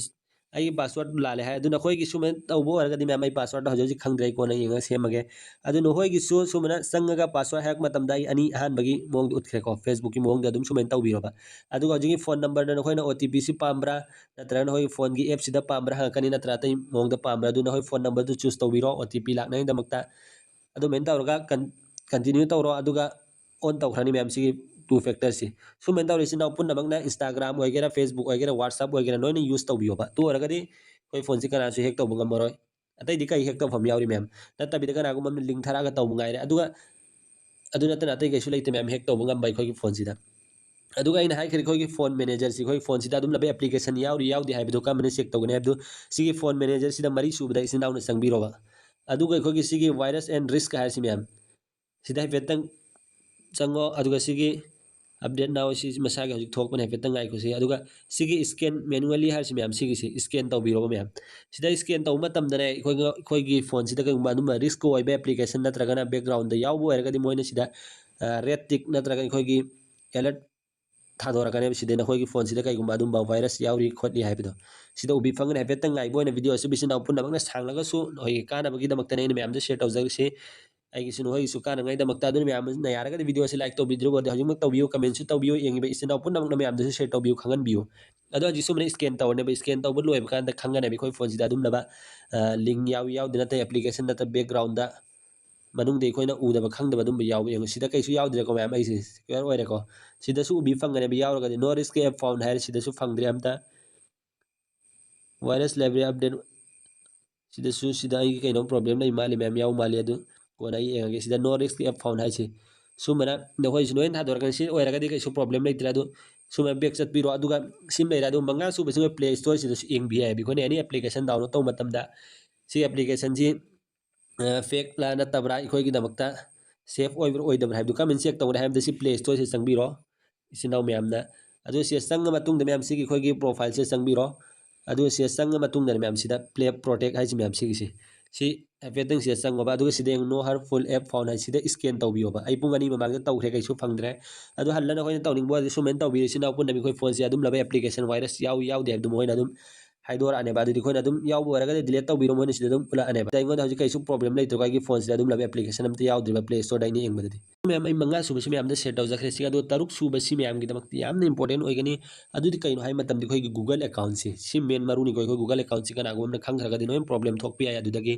ꯑꯩꯒꯤ password ꯂꯥꯜꯂꯦ ꯍꯥꯏ꯫ ꯑꯗꯨ ꯅꯈꯣꯏꯒꯤ ꯁꯨꯃꯥꯏꯅ ꯇꯧꯕ ꯑꯣꯏꯔꯒꯗꯤ ꯃꯌꯥꯝ, ꯑꯩ passwordꯗꯣ ꯍꯧꯖꯤꯛ ꯍꯧꯖꯤꯛ ꯈꯪꯗ꯭ꯔꯦ, ꯑꯩ ꯀꯣꯟꯅ ꯌꯦꯡꯉꯒ ꯁꯦꯝꯃꯒꯦ꯫ ꯑꯗꯨ ꯅꯈꯣꯏꯒꯤꯁꯨ ꯁꯨꯃꯥꯏꯅ ꯆꯪꯉꯒ password ꯍꯥꯏꯔꯛꯄ ꯃꯇꯝꯗ ꯑꯩ ꯑꯅꯤ ꯑꯍꯥꯟꯕꯒꯤ ꯃꯑꯣꯡꯗ ꯎꯠꯈ꯭ꯔꯦꯀꯣ, Facebookꯀꯤ ꯃꯑꯣꯡꯗ ꯑꯗꯨꯝ ꯁꯨꯃꯥꯏꯅ ꯇꯧꯕꯤꯔꯣꯕ꯫ ꯑꯗꯨꯒ ꯍꯧꯖꯤꯛꯀꯤ phone numberꯗ ꯅꯈꯣꯏꯅ OTPꯁꯤ ꯄꯥꯝꯕ꯭ꯔꯥ, ꯅꯠꯇ꯭ꯔꯒ ꯅꯈꯣꯏꯒꯤ phoneꯒꯤ appꯁꯤꯗ ꯄꯥꯝꯕ꯭ꯔꯥ ꯍꯪꯉꯛꯀꯅꯤ, ꯅꯠꯇ꯭ꯔꯒ ꯑꯇꯩ ꯃꯑꯣꯡꯗ ꯄꯥꯝꯕ꯭ꯔꯥ? ꯑꯗꯨ ꯅꯈꯣꯏ phone numberꯗꯨ choose ꯇꯧꯕꯤꯔꯣ, OTP ꯂꯥꯛꯅꯉꯩꯗꯃꯛꯇ꯫ ꯑꯗꯨꯃꯥꯏꯅ ꯇꯧꯔꯒ con-, continue ꯇꯧꯔꯣ, ꯑꯗꯨꯒ on ꯇꯧꯈ꯭ꯔꯅꯤ ꯃꯌꯥꯝ, ꯁꯤꯒꯤ two factorꯁꯤ꯫ ꯁꯨꯃꯥꯏꯅ ꯇꯧꯔꯦ, ꯏꯆꯤꯟ ꯏꯅꯥꯎ ꯄꯨꯝꯅꯃꯛꯅ Instagram ꯑꯣꯏꯒꯦꯔꯥ, Facebook ꯑꯣꯏꯒꯦꯔꯥ, WhatsApp ꯑꯣꯏꯒꯦꯔꯥ, ꯂꯣꯏꯅ use ꯇꯧꯕꯤꯌꯣꯕ꯫ ꯑꯗꯨ ꯑꯣꯏꯔꯒꯗꯤ ꯑꯩꯈꯣꯏ phoneꯁꯤ ꯀꯅꯥꯁꯨ hack ꯇꯧꯕ ꯉꯝꯃꯔꯣꯏ꯫ ꯑꯇꯩꯗꯤ ꯀꯔꯤ hack ꯇꯧꯐꯝ ꯌꯥꯎꯔꯤ ꯃꯌꯥꯝ? ꯅꯠꯇꯕꯤꯗ ꯀꯅꯥꯒꯨꯝꯕ ꯑꯃꯅ link ꯊꯥꯔꯛꯑꯒ ꯇꯧꯕ ꯉꯥꯏꯔꯦ꯫ ꯑꯗꯨꯒ ꯑꯗꯨ ꯅꯠꯇꯅ ꯑꯇꯩ ꯀꯩꯁꯨ ꯂꯩꯇꯦ ꯃꯌꯥꯝ, hack ꯇꯧꯕ ꯉꯝꯕ ꯑꯩꯈꯣꯏꯒꯤ phoneꯁꯤꯗ꯫ ꯑꯗꯨꯒ ꯑꯩꯅ ꯍꯥꯏꯈ꯭ꯔꯦ, ꯑꯩꯈꯣꯏꯒꯤ phone managerꯁꯤ, ꯑꯩꯈꯣꯏꯒꯤ phoneꯁꯤꯗ ꯑꯗꯨꯝ ꯂꯩꯕ application ꯌꯥꯎꯔꯤ ꯌꯥꯎꯗꯦ ꯍꯥꯏꯕꯗꯨ ꯀꯔꯝꯕꯅ check ꯇꯧꯒꯅꯤ ꯍꯥꯏꯕꯗꯨ, ꯁꯤꯒꯤ phone managerꯁꯤꯗ ꯃꯔꯤ ꯁꯨꯕꯗ ꯏꯆꯤꯟ ꯏꯅꯥꯎꯅ ꯆꯪꯕꯤꯔꯣꯕ꯫ ꯑꯗꯨꯒ ꯑꯩꯈꯣꯏꯒꯤ ꯁꯤꯒꯤ virus and risk ꯍꯥꯏꯔꯤꯁꯤ ꯃꯌꯥꯝ, ꯁꯤꯗ ꯍꯥꯏꯐꯦꯠꯇꯪ ꯆꯪꯉꯣ꯫ ꯑꯗꯨꯒ ꯁꯤꯒꯤ update now ꯁꯤ ꯃꯁꯥꯒꯤ ꯍꯧꯖꯤꯛ ꯊꯣꯛꯄꯅꯦ, ꯍꯥꯏꯐꯦꯠꯇꯪ ꯉꯥꯏꯈꯣ ꯁꯤ꯫ ꯑꯗꯨꯒ ꯁꯤꯒꯤ scan manually ꯍꯥꯏꯔꯤꯁꯤ ꯃꯌꯥꯝ, ꯁꯤꯒꯤꯁꯤ scan ꯇꯧꯕꯤꯔꯣꯕ ꯃꯌꯥꯝ꯫ ꯁꯤꯗ scan ꯇꯧꯕ ꯃꯇꯝꯗꯅꯦ, ꯑꯩꯈꯣꯏꯒ, ꯑꯩꯈꯣꯏꯒꯤ phoneꯁꯤꯗ ꯀꯩꯒꯨꯝꯕ ꯑꯗꯨꯝꯕ risk ꯑꯣꯏꯕ application ꯅꯠꯇ꯭ꯔꯒꯅ backgroundꯗ ꯌꯥꯎꯕ ꯑꯣꯏꯔꯒꯗꯤ ꯃꯣꯏꯅ ꯁꯤꯗ, ꯑ, red tick ꯅꯠꯇ꯭ꯔꯒ ꯑꯩꯈꯣꯏꯒꯤ alert ꯊꯥꯗꯣꯔꯛꯀꯅꯦꯕ꯫ ꯁꯤꯗ ꯅꯈꯣꯏꯒꯤ phoneꯁꯤꯗ ꯀꯩꯒꯨꯝꯕ ꯑꯗꯨꯝꯕ virus ꯌꯥꯎꯔꯤ ꯈꯣꯠꯂꯤ ꯍꯥꯏꯕꯗꯣ ꯁꯤꯗ ꯎꯕꯤ ꯐꯪꯒꯅꯤ꯫ ꯍꯥꯏꯐꯦꯠꯇꯪ ꯉꯥꯏꯕ ꯑꯣꯏꯅ video ꯑꯁꯤ ꯏꯆꯤꯟ ꯏꯅꯥꯎ ꯄꯨꯝꯅꯃꯛꯅ ꯁꯥꯡꯂꯒꯁꯨ ꯅꯈꯣꯏꯒꯤ ꯀꯥꯟꯅꯕꯒꯤꯗꯃꯛꯇꯅꯦ ꯑꯩꯅ ꯃꯌꯥꯝꯗ share ꯇꯧꯖꯔꯤꯁꯤ꯫ ꯑꯩꯒꯤꯁꯨ ꯅꯈꯣꯏꯒꯤꯁꯨ ꯀꯥꯟꯅꯉꯩꯗꯃꯛꯇ꯫ ꯑꯗꯨꯅ ꯃꯌꯥꯝꯅ ꯌꯥꯔꯒꯗꯤ video ꯑꯁꯤ like ꯇꯧꯕꯤꯗ꯭ꯔꯤꯕ ꯑꯣꯏꯔꯗꯤ ꯍꯧꯖꯤꯛꯃꯛ ꯇꯧꯕꯤꯌꯨ, commentꯁꯨ ꯇꯧꯕꯤꯌꯨ, ꯌꯦꯡꯉꯤꯕ ꯏꯆꯤꯟ ꯏꯅꯥꯎ ꯄꯨꯝꯅꯃꯛꯅ ꯃꯌꯥꯝꯗꯁꯨ share ꯇꯧꯕꯤꯌꯨ, ꯈꯪꯍꯟꯕꯤꯌꯨ꯫ ꯑꯗꯣ ꯍꯧꯖꯤꯛ ꯁꯨꯃꯥꯏꯅ scan ꯇꯧꯔꯅꯦꯕ꯫ Scan ꯇꯧꯕ ꯂꯣꯏꯕ ꯀꯥꯟꯗ ꯈꯪꯒꯅꯦꯕ ꯑꯩꯈꯣꯏ phoneꯁꯤꯗ ꯑꯗꯨꯝꯂꯕ, ꯑ, link ꯌꯥꯎꯏ ꯌꯥꯎꯗꯦ ꯅꯠꯇ꯭ꯔꯒ application ꯅꯠꯇ꯭ꯔꯒ backgroundꯗ ꯃꯅꯨꯡꯗ ꯑꯩꯈꯣꯏꯅ ꯎꯗꯕ ꯈꯪꯗꯕ ꯑꯗꯨꯝꯕ ꯌꯥꯎꯕ꯫ ꯌꯦꯡꯉꯨ, ꯁꯤꯗ ꯀꯩꯁꯨ ꯌꯥꯎꯗ꯭ꯔꯦꯀꯣ ꯃꯌꯥꯝ, ꯑꯩꯁꯦ secure ꯑꯣꯏꯔꯦꯀꯣ꯫ ꯁꯤꯗꯁꯨ ꯎꯕꯤ ꯐꯪꯒꯅꯦꯕ, ꯌꯥꯎꯔꯒꯗꯤ no risk app found ꯍꯥꯏꯔꯦ, ꯁꯤꯗꯁꯨ ꯐꯪꯗ꯭ꯔꯦ ꯑꯝꯇ꯫ Virus library update, ꯁꯤꯗꯁꯨ, ꯁꯤꯗ ꯑꯩꯒꯤ ꯀꯩꯅꯣ problem ꯂꯩ ꯃꯥꯜꯂꯤ ꯃꯌꯥꯝ, ꯌꯥꯎ ꯃꯥꯜꯂꯤ꯫ ꯑꯗꯨ ꯀꯣꯟꯅ ꯑꯩ ꯌꯦꯡꯉꯒꯦ꯫ ꯁꯤꯗ no risk app found ꯍꯥꯏꯁꯦ ꯁꯨꯝꯕꯅ ꯅꯈꯣꯏꯁꯨ ꯂꯣꯏꯅ ꯊꯥꯗꯣꯔꯛꯀꯅꯤ꯫ ꯁꯤ ꯑꯣꯏꯔꯒꯗꯤ ꯀꯩꯁꯨ problem ꯂꯩꯇ꯭ꯔꯦ꯫ ꯑꯗꯨ ꯁꯨꯝꯕ back ꯆꯠꯄꯤꯔꯣ꯫ ꯑꯗꯨꯒ ꯁꯤꯃ ꯂꯩꯔꯦ꯫ ꯑꯗꯨ ꯃꯉꯥ ꯁꯨꯕꯁꯤꯃ Play Storeꯁꯤꯗꯁꯨ ꯌꯦꯡꯕ ꯌꯥꯏ꯫ ꯑꯩꯈꯣꯏꯅ any application download ꯇꯧꯕ ꯃꯇꯝꯗ ꯁꯤ applicationꯁꯤ, ꯑ, fakeꯂꯥ ꯅꯠꯇꯕ꯭ꯔꯥ, ꯑꯩꯈꯣꯏꯒꯤꯗꯃꯛꯇ safe ꯑꯣꯏꯕ꯭ꯔꯥ ꯑꯣꯏꯗꯕ꯭ꯔꯥ ꯍꯥꯏꯕꯗꯨ ꯀꯃꯥꯏꯅ check ꯇꯧꯒꯅꯤ ꯍꯥꯏꯕꯗ ꯁꯤ Play Storeꯁꯤ ꯆꯪꯕꯤꯔꯣ ꯏꯆꯤꯟ ꯏꯅꯥꯎ ꯃꯌꯥꯝꯅ꯫ ꯑꯗꯨ ꯁꯤꯗ ꯆꯪꯉ ꯃꯇꯨꯡꯗ ꯃꯌꯥꯝ ꯁꯤꯒꯤ ꯑꯩꯈꯣꯏꯒꯤ profileꯁꯦ ꯆꯪꯕꯤꯔꯣ꯫ ꯑꯗꯨ ꯁꯤꯗ ꯆꯪꯉ ꯃꯇꯨꯡꯗꯅꯦ ꯃꯌꯥꯝ ꯁꯤꯗ Play Protect ꯍꯥꯏꯁꯤ ꯃꯌꯥꯝ ꯁꯤꯒꯤꯁꯤ, ꯁꯤ ꯍꯥꯏꯐꯦꯠꯇꯪ ꯁꯤꯗ ꯆꯪꯉꯣꯕ, ꯑꯗꯨꯒ ꯁꯤꯗ ꯌꯦꯡꯉꯨ, "No harmful app found" ꯍꯥꯏꯁꯤꯗ scan ꯇꯧꯕꯤꯌꯣꯕ꯫ ꯑꯩ ꯄꯨꯡ ꯑꯅꯤ ꯃꯃꯥꯡꯗ ꯇꯧꯈ꯭ꯔꯦ, ꯀꯩꯁꯨ ꯐꯪꯗ꯭ꯔꯦ꯫ ꯑꯗꯨ ꯍꯜꯂ ꯅꯈꯣꯏꯅ ꯇꯧꯅꯤꯡꯕ ꯑꯣꯏꯔꯗꯤ ꯁꯨꯃꯥꯏꯅ ꯇꯧꯕꯤꯔꯣ꯫ ꯏꯆꯤꯟ ꯏꯅꯥꯎ ꯄꯨꯝꯅꯃꯛ ꯑꯩꯈꯣꯏ ꯐꯣꯟꯁꯦ ꯑꯗꯨꯝ ꯂꯕ application virus ꯌꯥꯎ ꯌꯥꯎꯗꯦ ꯍꯥꯏꯕꯗꯨ ꯃꯈꯣꯏꯅ ꯑꯗꯨꯝ ꯍꯥꯏꯗꯣꯔꯛꯑꯅꯦꯕ꯫ ꯑꯗꯨꯗꯤ ꯑꯩꯈꯣꯏꯅ ꯑꯗꯨꯝ ꯌꯥꯎꯕ ꯑꯣꯏꯔꯒꯗꯤ delete ꯇꯧꯕꯤꯔꯣ, ꯃꯣꯏꯅ ꯁꯤꯗ ꯑꯗꯨꯝ ꯎꯠꯂꯛꯑꯅꯦꯕ꯫ ꯑꯗ ꯑꯩꯉꯣꯟꯗ ꯍꯧꯖꯤꯛ ꯀꯩꯁꯨ problem ꯂꯩꯇ꯭ꯔꯦꯀꯣ, ꯑꯩꯒꯤ ꯐꯣꯟꯁꯤꯗ ꯑꯗꯨꯝ ꯂꯕ application ꯑꯝꯇ ꯌꯥꯎꯗ꯭ꯔꯤꯕ Play Storeꯗ ꯑꯩꯅ ꯌꯦꯡꯕꯗꯗꯤ꯫ ꯃꯌꯥꯝ, ꯑꯩ ꯃꯉꯥ ꯁꯨꯕꯁꯤ ꯃꯌꯥꯝꯗ share ꯇꯧꯖꯈ꯭ꯔꯦ꯫ ꯁꯤꯒ ꯑꯗꯣ ꯇꯔꯨꯛ ꯁꯨꯕꯁꯤ ꯃꯌꯥꯝꯒꯤꯗꯃꯛꯇ ꯌꯥꯝꯅ important ꯑꯣꯏꯒꯅꯤ꯫ ꯑꯗꯨꯗꯤ ꯀꯩꯅꯣ ꯍꯥꯏꯕ ꯃꯇꯝꯗ ꯑꯩꯈꯣꯏꯒꯤ Google accountꯁꯦ, ꯁꯤ main ꯃꯔꯨꯅꯤꯀꯣ꯫ ꯑꯩꯈꯣꯏ Google accountꯁꯤ ꯀꯅꯥꯒꯨꯝꯕ ꯑꯃꯅ ꯈꯪꯈ꯭ꯔꯒꯗꯤ ꯅꯣꯏ problem ꯊꯣꯛꯄ ꯌꯥꯏ꯫ ꯑꯗꯨꯗꯒꯤ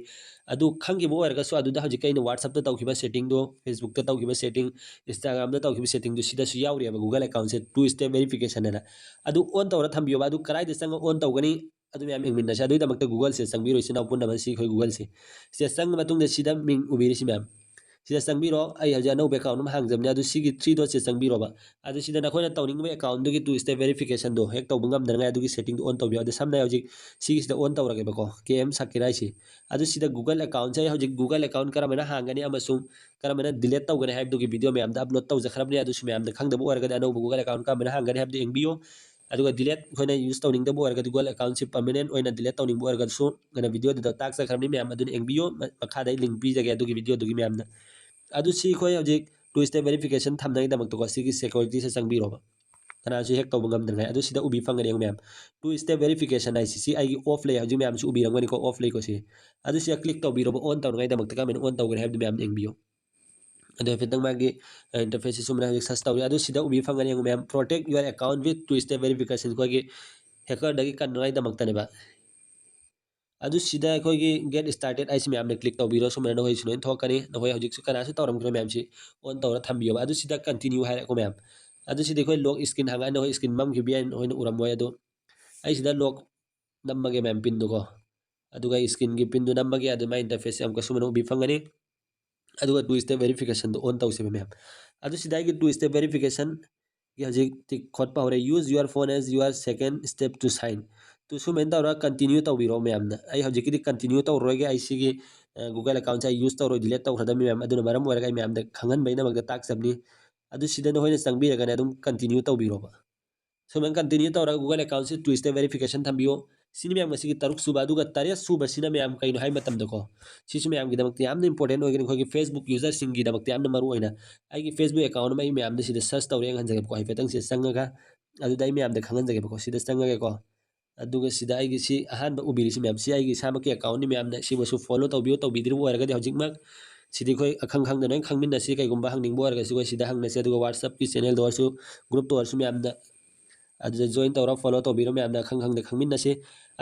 ꯑꯗꯨ ꯈꯪꯈꯤꯕ ꯑꯣꯏꯔꯒꯁꯨ ꯑꯗꯨꯗ ꯍꯧꯖꯤꯛ ꯑꯩꯅ WhatsAppꯇ ꯇꯧꯈꯤꯕ settingꯗꯣ, Facebookꯇ ꯇꯧꯈꯤꯕ setting, Instagramꯗ ꯇꯧꯈꯤꯕ settingꯗꯣ ꯁꯤꯗꯁꯨ ꯌꯥꯎꯔꯤꯑꯕ Google accountꯁꯦ two step verification ꯍꯥꯏꯅ꯫ ꯑꯗꯨ on ꯇꯧꯔ ꯊꯝꯕꯤꯌꯣꯕ꯫ ꯑꯗꯨ ꯀꯗꯥꯏꯗ ꯆꯪꯉ on ꯇꯧꯒꯅꯤ? ꯑꯗꯨ ꯃꯌꯥꯝ ꯌꯦꯡꯃꯤꯟꯅꯁꯦ꯫ ꯑꯗꯨꯒꯤꯗꯃꯛꯇ Googleꯁꯦ ꯆꯪꯕꯤꯔꯣ, ꯏꯆꯤꯟ ꯏꯅꯥꯎ ꯄꯨꯝꯅꯃꯛ꯫ ꯁꯤ ꯑꯩꯈꯣꯏ Googleꯁꯦ꯫ ꯁꯤꯗ ꯆꯪꯕ ꯃꯇꯨꯡꯗ ꯁꯤꯗ ꯃꯤꯡ ꯎꯕꯤꯔꯤꯁꯤ ꯃꯌꯥꯝ꯫ ꯁꯤꯗ ꯆꯪꯕꯤꯔꯣ꯫ ꯑꯩ ꯍꯧꯖꯤꯛ ꯑꯅꯧꯕ account ꯑꯃ ꯍꯥꯡꯖꯕꯅꯦ꯫ ꯑꯗꯨ ꯁꯤꯒꯤ three dotꯁꯦ ꯆꯪꯕꯤꯔꯣꯕ꯫ ꯑꯗꯨ ꯁꯤꯗ ꯅꯈꯣꯏꯅ ꯇꯧꯅꯤꯡꯕ accountꯗꯨꯒꯤ two step verificationꯗꯣ ꯍꯦꯛ ꯇꯧꯕ ꯉꯝꯗꯅꯉꯥꯏ ꯑꯗꯨꯒꯤ settingꯗꯣ on ꯇꯧꯕꯤꯌꯣ꯫ ꯑꯗꯨ ꯁꯝꯅ ꯍꯧꯖꯤꯛ ꯁꯤꯒꯤꯁꯤꯗ on ꯇꯧꯔꯒꯦꯕꯀꯣ, K M ꯁꯀꯤꯔ ꯍꯥꯏꯁꯤ꯫ ꯑꯗꯨ ꯁꯤꯗ Google accountꯁꯦ ꯑꯩ ꯍꯧꯖꯤꯛ Google account ꯀꯔꯝꯍꯥꯏꯅ ꯍꯥꯡꯒꯅꯤ ꯑꯃꯁꯨꯡ ꯀꯔꯝꯍꯥꯏꯅ delete ꯇꯧꯒꯅꯤ ꯍꯥꯏꯕꯗꯨꯒꯤ video ꯃꯌꯥꯝꯗ upload ꯇꯧꯖꯈ꯭ꯔꯕꯅꯤ꯫ ꯑꯗꯨꯁꯨ ꯃꯌꯥꯝꯗ ꯈꯪꯗꯕ ꯑꯣꯏꯔꯒꯗꯤ ꯑꯅꯧꯕ Google account ꯀꯔꯝꯍꯥꯏꯅ ꯍꯥꯡꯒꯅꯤ ꯍꯥꯏꯕꯗꯨ ꯌꯦꯡꯕꯤꯌꯨ꯫ ꯑꯗꯨꯒ delete ꯑꯩꯈꯣꯏꯅ use ꯇꯧꯅꯤꯡꯗꯕ ꯑꯣꯏꯔꯒꯗꯤ, Google accountꯁꯤ permanent ꯑꯣꯏꯅ delete ꯇꯧꯅꯤꯡꯕ ꯑꯣꯏꯔꯒꯁꯨ, ꯑꯩꯅ videoꯗꯨꯗ ꯇꯥꯛꯆꯈ꯭ꯔꯕꯅꯤ ꯃꯌꯥꯝ, ꯑꯗꯨꯅ ꯌꯦꯡꯕꯤꯌꯨ꯫ ꯃ-, ꯃꯈꯥꯗ ꯑꯩ link ꯄꯤꯖꯒꯦ ꯑꯗꯨꯒꯤ videoꯗꯨꯒꯤ ꯃꯌꯥꯝꯅ꯫ ꯑꯗꯨ ꯁꯤ ꯑꯩꯈꯣꯏ ꯍꯧꯖꯤꯛ two step verification ꯊꯝꯅꯉꯥꯏꯗꯃꯛꯇꯀꯣ, ꯁꯤꯒꯤ securityꯁꯦ ꯆꯪꯕꯤꯔꯣꯕ꯫ ꯀꯅꯥꯁꯨ hack ꯇꯧꯕ ꯉꯝꯗꯅꯉꯥꯏ꯫ ꯑꯗꯨ ꯁꯤꯗ ꯎꯕꯤ ꯐꯪꯒꯅꯤ ꯌꯦꯡꯉꯨ ꯃꯌꯥꯝ, two step verification ꯍꯥꯏꯁꯤ꯫ ꯁꯤ ꯑꯩꯒꯤ off ꯂꯩ, ꯍꯧꯖꯤꯛ ꯃꯌꯥꯝꯁꯨ ꯎꯕꯤꯔꯝꯒꯅꯤꯀꯣ, off ꯂꯩꯀꯣ ꯁꯤ꯫ ꯑꯗꯨ ꯁꯤꯗ click ꯇꯧꯕꯤꯔꯣꯕ, on ꯇꯧꯅꯉꯥꯏꯗꯃꯛꯇ꯫ ꯀꯃꯥꯏꯅ on ꯇꯧꯒꯅꯤ ꯍꯥꯏꯕꯗꯨ ꯃꯌꯥꯝ ꯌꯦꯡꯕꯤꯌꯨ꯫ ꯑꯗꯣ ꯍꯥꯏꯐꯦꯠꯇꯪ ꯃꯥꯒꯤ, ꯑ, interfaceꯁꯤ ꯁꯨꯃꯥꯏꯅ ꯍꯧꯖꯤꯛ search ꯇꯧꯔꯤ꯫ ꯑꯗꯨ ꯁꯤꯗ ꯎꯕꯤ ꯐꯪꯒꯅꯤ ꯌꯦꯡꯉꯨ ꯃꯌꯥꯝ, "Protect your account with two step verification"꯫ ꯑꯩꯈꯣꯏꯒꯤ hackerꯗꯒꯤ ꯀꯟꯅꯉꯥꯏꯗꯃꯛꯇꯅꯦꯕ꯫ ꯑꯗꯨ ꯁꯤꯗ ꯑꯩꯈꯣꯏꯒꯤ "Get started" ꯍꯥꯏꯁꯤ ꯃꯌꯥꯝꯅ click ꯇꯧꯕꯤꯔꯣ꯫ ꯁꯨꯃꯥꯏꯅ ꯅꯈꯣꯏꯁꯨ ꯂꯣꯏꯅ ꯊꯣꯛꯀꯅꯤ꯫ ꯅꯈꯣꯏ ꯍꯧꯖꯤꯛꯁꯨ ꯀꯅꯥꯁꯨ ꯇꯧꯔꯝꯈꯤꯔꯣꯏ ꯃꯌꯥꯝꯁꯤ, on ꯇꯧꯔ ꯊꯝꯕꯤꯌꯣꯕ꯫ ꯑꯗꯨ ꯁꯤꯗ "Continue" ꯍꯥꯏꯔꯦꯀꯣ ꯃꯌꯥꯝ꯫ ꯑꯗꯨ ꯁꯤꯗ ꯑꯩꯈꯣꯏ lock screen ꯍꯥꯡꯉꯛꯑꯅꯤ, ꯅꯈꯣꯏ screen ꯃꯝꯈꯤꯕ ꯌꯥꯏ, ꯅꯈꯣꯏꯅ ꯎꯔꯝꯃꯣꯏ꯫ ꯑꯗꯣ ꯑꯩ ꯁꯤꯗ lock ꯅꯝꯃꯒꯦ ꯃꯌꯥꯝ, pinꯗꯨꯀꯣ꯫ ꯑꯗꯨꯒ ꯑꯩ screenꯒꯤ pinꯗꯨ ꯅꯝꯃꯒꯦ꯫ ꯑꯗꯨꯃꯥꯏꯅ interface ꯑꯃꯨꯛꯀ ꯁꯨꯃꯥꯏꯅ ꯎꯕꯤ ꯐꯪꯒꯅꯤ꯫ ꯑꯗꯨꯒ two step verificationꯗꯨ on ꯇꯧꯁꯦꯕ ꯃꯌꯥꯝ꯫ ꯑꯗꯨ ꯁꯤꯗ ꯑꯩꯒꯤ two step verificationꯒꯤ ꯍꯧꯖꯤꯛ tick ꯈꯣꯠꯄ ꯍꯧꯔꯦ, "Use your phone as your second step to sign." Two ꯁꯨꯃꯥꯏꯅ ꯇꯧꯔꯒ continue ꯇꯧꯕꯤꯔꯣ ꯃꯌꯥꯝꯅ꯫ ꯑꯩ ꯍꯧꯖꯤꯛꯀꯤꯗꯤ continue ꯇꯧꯔꯔꯣꯏꯒꯦ꯫ ꯑꯩ ꯁꯤꯒꯤ, ꯑ, Google accountꯁꯦ ꯑꯩ use ꯇꯧꯔꯣꯏ, delete ꯇꯧꯈ꯭ꯔꯗꯕꯅꯤ ꯃꯌꯥꯝ꯫ ꯑꯗꯨꯅ ꯃꯔꯝ ꯑꯣꯏꯔꯒ ꯑꯩ ꯃꯌꯥꯝꯗ ꯈꯪꯍꯟꯕꯒꯤꯗꯃꯛꯇ ꯇꯥꯛꯆꯕꯅꯤ꯫ ꯑꯗꯨ ꯁꯤꯗ ꯅꯈꯣꯏꯅ ꯆꯪꯕꯤꯔꯒꯅꯦ ꯑꯗꯨꯝ continue ꯇꯧꯕꯤꯔꯣꯕ꯫ ꯁꯨꯃꯥꯏꯅ continue ꯇꯧꯔꯒ Google accountꯁꯤ two step verification ꯊꯝꯕꯤꯌꯣ꯫ ꯁꯤꯅꯤ ꯃꯌꯥꯝ ꯉꯁꯤꯒꯤ ꯇꯔꯨꯛ ꯁꯨꯕ꯫ ꯑꯗꯨꯒ ꯇꯔꯦꯠ ꯁꯨꯕꯁꯤꯅ ꯃꯌꯥꯝ ꯀꯩꯅꯣ ꯍꯥꯏ ꯃꯇꯝꯗꯀꯣ, ꯁꯤꯁꯨ ꯃꯌꯥꯝꯒꯤꯗꯃꯛꯇ ꯌꯥꯝꯅ important ꯑꯣꯏꯒꯅꯤ, ꯑꯩꯈꯣꯏꯒꯤ Facebook userꯁꯤꯡꯒꯤꯗꯃꯛꯇ ꯌꯥꯝꯅ ꯃꯔꯨ ꯑꯣꯏꯅ꯫ ꯑꯩꯒꯤ Facebook account ꯑꯃ ꯑꯩ ꯃꯌꯥꯝꯗ ꯁꯤꯗ search ꯇꯧꯔꯦ ꯌꯦꯡꯍꯟꯖꯒꯦꯕꯀꯣ, ꯍꯥꯏꯐꯦꯠꯇꯪ ꯁꯤꯗ ꯆꯪꯉꯒ꯫ ꯑꯗꯨꯗ ꯑꯩ ꯃꯌꯥꯝꯗ ꯈꯪꯍꯟꯖꯒꯦꯕꯀꯣ, ꯁꯤꯗ ꯆꯪꯉꯒꯦꯀꯣ꯫ ꯑꯗꯨꯒ ꯁꯤꯗ ꯑꯩꯒꯤ ꯁꯤ ꯑꯍꯥꯟꯕ ꯎꯕꯤꯔꯤꯁꯤ ꯃꯌꯥꯝ, ꯁꯤ ꯑꯩꯒꯤ ꯏꯁꯥꯃꯛꯀꯤ accountꯅꯤ꯫ ꯃꯌꯥꯝꯅ ꯁꯤꯕꯨꯁꯨ follow ꯇꯧꯕꯤꯌꯨ, ꯇꯧꯕꯤꯗ꯭ꯔꯤꯕ ꯑꯣꯏꯔꯒꯗꯤ ꯍꯧꯖꯤꯛꯃꯛ꯫ ꯁꯤꯗꯤ ꯑꯩꯈꯣꯏ ꯑꯈꯪ ꯈꯪꯗ ꯂꯣꯏ ꯈꯪꯃꯤꯟꯅꯁꯤ, ꯀꯩꯒꯨꯝꯕ ꯍꯪꯅꯤꯡꯕ ꯑꯣꯏꯔꯒꯁꯨ ꯑꯩꯈꯣꯏ ꯁꯤꯗ ꯍꯪꯅꯁꯤ꯫ ꯑꯗꯨꯒ WhatsAppꯀꯤ channelꯗ ꯑꯣꯏꯔꯁꯨ, groupꯇ ꯑꯣꯏꯔꯁꯨ ꯃꯌꯥꯝꯅ ꯑꯗꯨꯗ join ꯇꯧꯔ follow ꯇꯧꯕꯤꯔꯣ, ꯃꯌꯥꯝꯅ ꯑꯈꯪ ꯈꯪꯗ ꯈꯪꯃꯤꯟꯅꯁꯤ꯫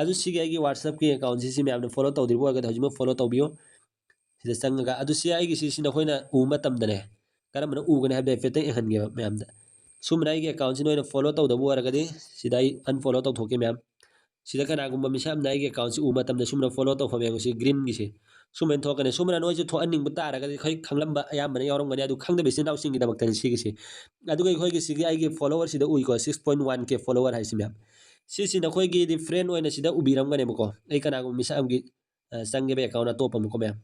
ꯑꯗꯨ ꯁꯤꯒꯤ ꯑꯩꯒꯤ WhatsAppꯀꯤ accountꯁꯤ ꯁꯤ ꯃꯌꯥꯝꯅ follow ꯇꯧꯗ꯭ꯔꯤꯕ ꯑꯣꯏꯔꯒꯗꯤ ꯍꯧꯖꯤꯛꯃꯛ follow ꯇꯧꯕꯤꯌꯨ꯫ ꯁꯤꯗ ꯆꯪꯉꯒ, ꯑꯗꯨ ꯁꯤ ꯑꯩꯒꯤ ꯁꯤ, ꯁꯤ ꯅꯈꯣꯏꯅ ꯎꯕ ꯃꯇꯝꯗꯅꯦ, ꯀꯔꯝꯕꯅ ꯎꯒꯅꯤ ꯍꯥꯏꯕꯗꯣ ꯍꯥꯏꯐꯦꯠꯇꯪ ꯌꯦꯡꯍꯟꯒꯦꯕ ꯃꯌꯥꯝꯗ꯫ ꯁꯨꯝꯕꯅ ꯑꯩꯒꯤ accountꯁꯤ ꯅꯣꯏꯅ follow ꯇꯧꯗꯕ ꯑꯣꯏꯔꯒꯗꯤ ꯁꯤꯗ ꯑꯩ unfollow ꯇꯧꯊꯣꯛꯀꯦ ꯃꯌꯥꯝ꯫ ꯁꯤꯗ ꯀꯅꯥꯒꯨꯝꯕ ꯃꯤꯁꯛ ꯑꯃꯅ ꯑꯩꯒꯤ accountꯁꯤ ꯎꯕ ꯃꯇꯝꯗ ꯁꯨꯝꯕꯅ follow ꯇꯧꯐꯝ ꯌꯦꯡꯉꯨ, ꯁꯤ greenꯒꯤꯁꯦ ꯁꯨꯃꯥꯏꯅ ꯊꯣꯛꯀꯅꯤ꯫ ꯁꯨꯝꯕꯅ ꯅꯣꯏꯁꯨ ꯊꯣꯛꯍꯟꯅꯤꯡꯕ ꯇꯥꯔꯒꯗꯤ ꯑꯩꯈꯣꯏ ꯈꯪꯂꯝꯕ ꯑꯌꯥꯝꯕꯅ ꯌꯥꯎꯔꯝꯒꯅꯤ, ꯑꯗꯨ ꯈꯪꯗꯕ ꯏꯆꯤꯟ ꯏꯅꯥꯎꯁꯤꯡꯒꯤꯗꯃꯛꯇꯅꯤ ꯁꯤꯒꯤꯁꯦ꯫ ꯑꯗꯨꯒ ꯑꯩꯈꯣꯏꯒꯤ ꯁꯤꯒꯤ ꯑꯩꯒꯤ followerꯁꯤꯗ ꯎꯏꯀꯣ, six point one K follower ꯍꯥꯏꯁꯤ ꯃꯌꯥꯝ꯫ ꯁꯤꯁꯤ ꯅꯈꯣꯏꯒꯤꯗꯤ friend ꯑꯣꯏꯅ ꯁꯤꯗ ꯎꯕꯤꯔꯝꯒꯅꯦꯕꯀꯣ꯫ ꯑꯩ ꯀꯅꯥꯒꯨꯝꯕ ꯃꯤꯁꯛ ꯑꯃꯒꯤ, ꯑ, ꯆꯪꯒꯦꯕ account ꯑꯇꯣꯞꯄ ꯑꯃꯀꯣ ꯃꯌꯥꯝ꯫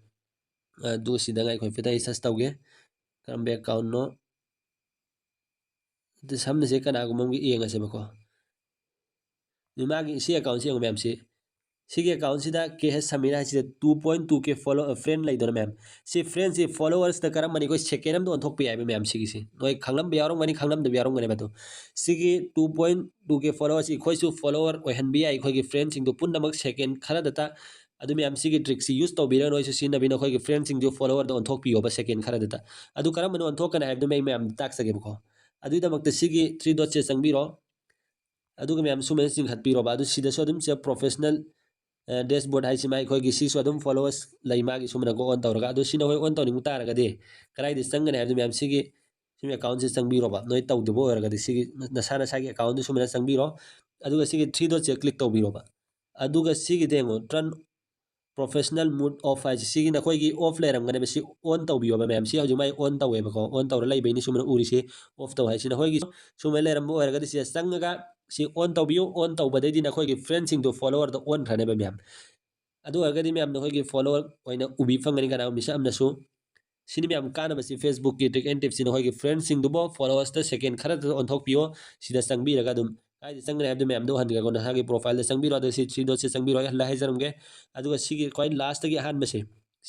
ꯑꯗꯨ ꯁꯤꯗ ꯉꯥꯏꯈꯣ, ꯍꯥꯏꯐꯦꯠꯇꯪ ꯑꯩ search ꯇꯧꯒꯦ꯫ ꯀꯔꯝꯕ accountꯅꯣ? ꯑꯗꯨ ꯁꯝꯅꯁꯦ ꯀꯅꯥꯒꯨꯝꯕ ꯑꯃꯒꯤ ꯌꯦꯡꯉꯁꯦꯕꯀꯣ꯫ ꯃꯥꯒꯤ ꯁꯤ accountꯁꯤ ꯌꯦꯡꯉꯣ ꯃꯌꯥꯝꯁꯤ꯫ ꯁꯤꯒꯤ accountꯁꯤꯗ K H Samir ꯍꯥꯏꯁꯤꯗ two point two K follow, friend ꯂꯩꯗꯣꯏꯅꯦ ꯃꯌꯥꯝ꯫ ꯁꯤ friendꯁꯤ followersꯇ ꯀꯔꯝꯕꯅꯤ ꯑꯩꯈꯣꯏ second ꯑꯃꯗ ꯑꯣꯟꯊꯣꯛꯄ ꯌꯥꯏꯕ ꯃꯌꯥꯝ ꯁꯤꯒꯤꯁꯤ꯫ ꯅꯣꯏ ꯈꯪꯂꯝꯕ ꯌꯥꯎꯔꯝꯒꯅꯤ, ꯈꯪꯂꯝꯗꯕ ꯌꯥꯎꯔꯝꯒꯅꯦꯕ ꯑꯗꯣ꯫ ꯁꯤꯒꯤ two point two K followersꯁꯤ ꯑꯩꯈꯣꯏꯁꯨ follower ꯑꯣꯏꯍꯟꯕ ꯌꯥꯏ ꯑꯩꯈꯣꯏꯒꯤ friendꯁꯤꯡꯗꯣ ꯄꯨꯝꯅꯃꯛ second ꯈꯔꯗꯇ꯫ ꯑꯗꯨ ꯃꯌꯥꯝ ꯁꯤꯒꯤ trickꯁꯤ use ꯇꯧꯕꯤꯔꯒ ꯅꯣꯏꯁꯨ ꯁꯤꯖꯤꯟꯅꯕꯤꯅ ꯑꯩꯈꯣꯏꯒꯤ friendꯁꯤꯡꯗꯨ followerꯗ ꯑꯣꯟꯊꯣꯛꯄꯤꯌꯣꯕ second ꯈꯔꯗꯇ꯫ ꯑꯗꯨ ꯀꯔꯝꯕꯅ ꯑꯣꯟꯊꯣꯛꯀꯅꯤ ꯍꯥꯏꯕꯗꯨ ꯑꯩ ꯃꯌꯥꯝꯗ ꯇꯥꯛꯆꯒꯦꯕꯀꯣ꯫ ꯑꯗꯨꯒꯤꯗꯃꯛꯇ ꯁꯤꯒꯤ three dotꯁꯦ ꯆꯪꯕꯤꯔꯣ꯫ ꯑꯗꯨꯒ ꯃꯌꯥꯝ ꯁꯨꯃꯥꯏꯅ ꯆꯤꯡꯈꯠꯄꯤꯔꯣꯕ꯫ ꯑꯗꯨ ꯁꯤꯗꯁꯨ ꯑꯗꯨꯝ ꯁꯤꯗ professional, ꯑ, dashboard ꯍꯥꯏꯁꯤ ꯃꯥ ꯑꯩꯈꯣꯏꯒꯤ ꯁꯤꯁꯨ ꯑꯗꯨꯝ followers ꯂꯩ ꯃꯥꯒꯤ ꯁꯨꯃꯥꯏꯅ go on ꯇꯧꯔꯒ꯫ ꯑꯗꯨ ꯁꯤ ꯅꯈꯣꯏ on ꯇꯧꯅꯤꯡꯕ ꯇꯥꯔꯒꯗꯤ ꯀꯗꯥꯏꯗ ꯆꯪꯒꯅꯤ ꯍꯥꯏꯕꯗꯨ ꯃꯌꯥꯝ ꯁꯤꯒꯤ, ꯁꯤꯒꯤ accountꯁꯤ ꯆꯪꯕꯤꯔꯣꯕ꯫ ꯅꯣꯏ ꯇꯧꯗꯕ ꯑꯣꯏꯔꯒꯗꯤ ꯁꯤꯒꯤ ꯅꯁꯥ ꯅꯁꯥꯒꯤ accountꯗꯨ ꯁꯨꯃꯥꯏꯅ ꯆꯪꯕꯤꯔꯣ꯫ ꯑꯗꯨꯒ ꯁꯤꯒꯤ three dotꯁꯦ click ꯇꯧꯕꯤꯔꯣꯕ꯫ ꯑꯗꯨꯒ ꯁꯤꯒꯤꯗ ꯌꯦꯡꯉꯣ, turn professional mode off ꯍꯥꯏꯁꯤ ꯁꯤꯒꯤ ꯅꯈꯣꯏꯒꯤ off ꯂꯩꯔꯝꯒꯅꯦꯕ꯫ ꯁꯤ on ꯇꯧꯕꯤꯌꯣꯕ ꯃꯌꯥꯝ꯫ ꯁꯤ ꯍꯧꯖꯤꯛ ꯃꯥꯏ on ꯇꯧꯋꯦꯕꯀꯣ꯫ On ꯇꯧꯔ ꯂꯩꯕꯩꯅꯤ ꯁꯨꯃꯥꯏꯅ ꯎꯔꯤꯁꯤ꯫ Off ꯇꯧ ꯍꯥꯏꯁꯤ ꯅꯈꯣꯏꯒꯤ ꯁꯨꯃꯥꯏꯅ ꯂꯩꯔꯝꯕ ꯑꯣꯏꯔꯒꯗꯤ ꯁꯤꯗ ꯆꯪꯉꯒ ꯁꯤ on ꯇꯧꯕꯤꯌꯨ꯫ On ꯇꯧꯕꯗꯩꯗꯤ ꯅꯈꯣꯏꯒꯤ friendꯁꯤꯡꯗꯣ followerꯗ ꯑꯣꯟꯈ꯭ꯔꯅꯦꯕ ꯃꯌꯥꯝ꯫ ꯑꯗꯨ ꯑꯣꯏꯔꯒꯗꯤ ꯃꯌꯥꯝ ꯅꯈꯣꯏꯒꯤ follower ꯑꯣꯏꯅ ꯎꯕꯤ ꯐꯪꯒꯅꯤ ꯀꯅꯥꯒꯨꯝꯕ ꯃꯤꯁꯛ ꯑꯃꯅꯁꯨ꯫ ꯁꯤꯅꯤ ꯃꯌꯥꯝ ꯀꯥꯟꯅꯕꯁꯤ Facebookꯀꯤ trick and tipꯁꯤ ꯅꯈꯣꯏꯒꯤ friendꯁꯤꯡꯗꯨꯕꯨ followersꯇ second ꯈꯔꯗ ꯑꯣꯟꯊꯣꯛꯄꯤꯌꯣ꯫ ꯁꯤꯗ ꯆꯪꯕꯤꯔꯒ ꯑꯗꯨꯝ ꯀꯥꯏꯗ ꯆꯪꯒꯅꯤ ꯍꯥꯏꯕꯗꯨ ꯃꯌꯥꯝꯗꯣ ꯎꯍꯟꯈ꯭ꯔꯦꯀꯣ꯫ ꯅꯍꯥꯛꯀꯤ profile ꯗ ꯆꯪꯕꯤꯔꯣ꯫ ꯑꯗꯣ ꯁꯤ, ꯁꯤ dot ꯁꯤ ꯆꯪꯕꯤꯔꯣ꯫ ꯑꯩ ꯍꯜꯂ ꯍꯥꯏꯖꯔꯝꯒꯦ꯫ ꯑꯗꯨꯒ ꯁꯤꯒꯤ ꯈ꯭ꯋꯥꯏ last ꯀꯤ ꯑꯍꯥꯟꯕꯁꯦ,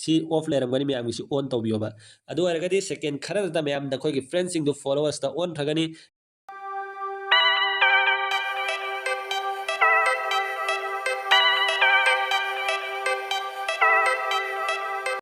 ꯁꯤ off ꯂꯩꯔꯝꯒꯅꯤ, ꯃꯌꯥꯝꯒꯤꯁꯤ on ꯇꯧꯕꯤꯌꯣꯕ꯫ ꯑꯗꯨ ꯑꯣꯏꯔꯒꯗꯤ second ꯈꯔꯗ ꯃꯌꯥꯝ ꯅꯈꯣꯏꯒꯤ friend ꯁꯤꯡꯗꯨ followers ꯇ ꯑꯣꯟꯈ꯭ꯔꯒꯅꯤ꯫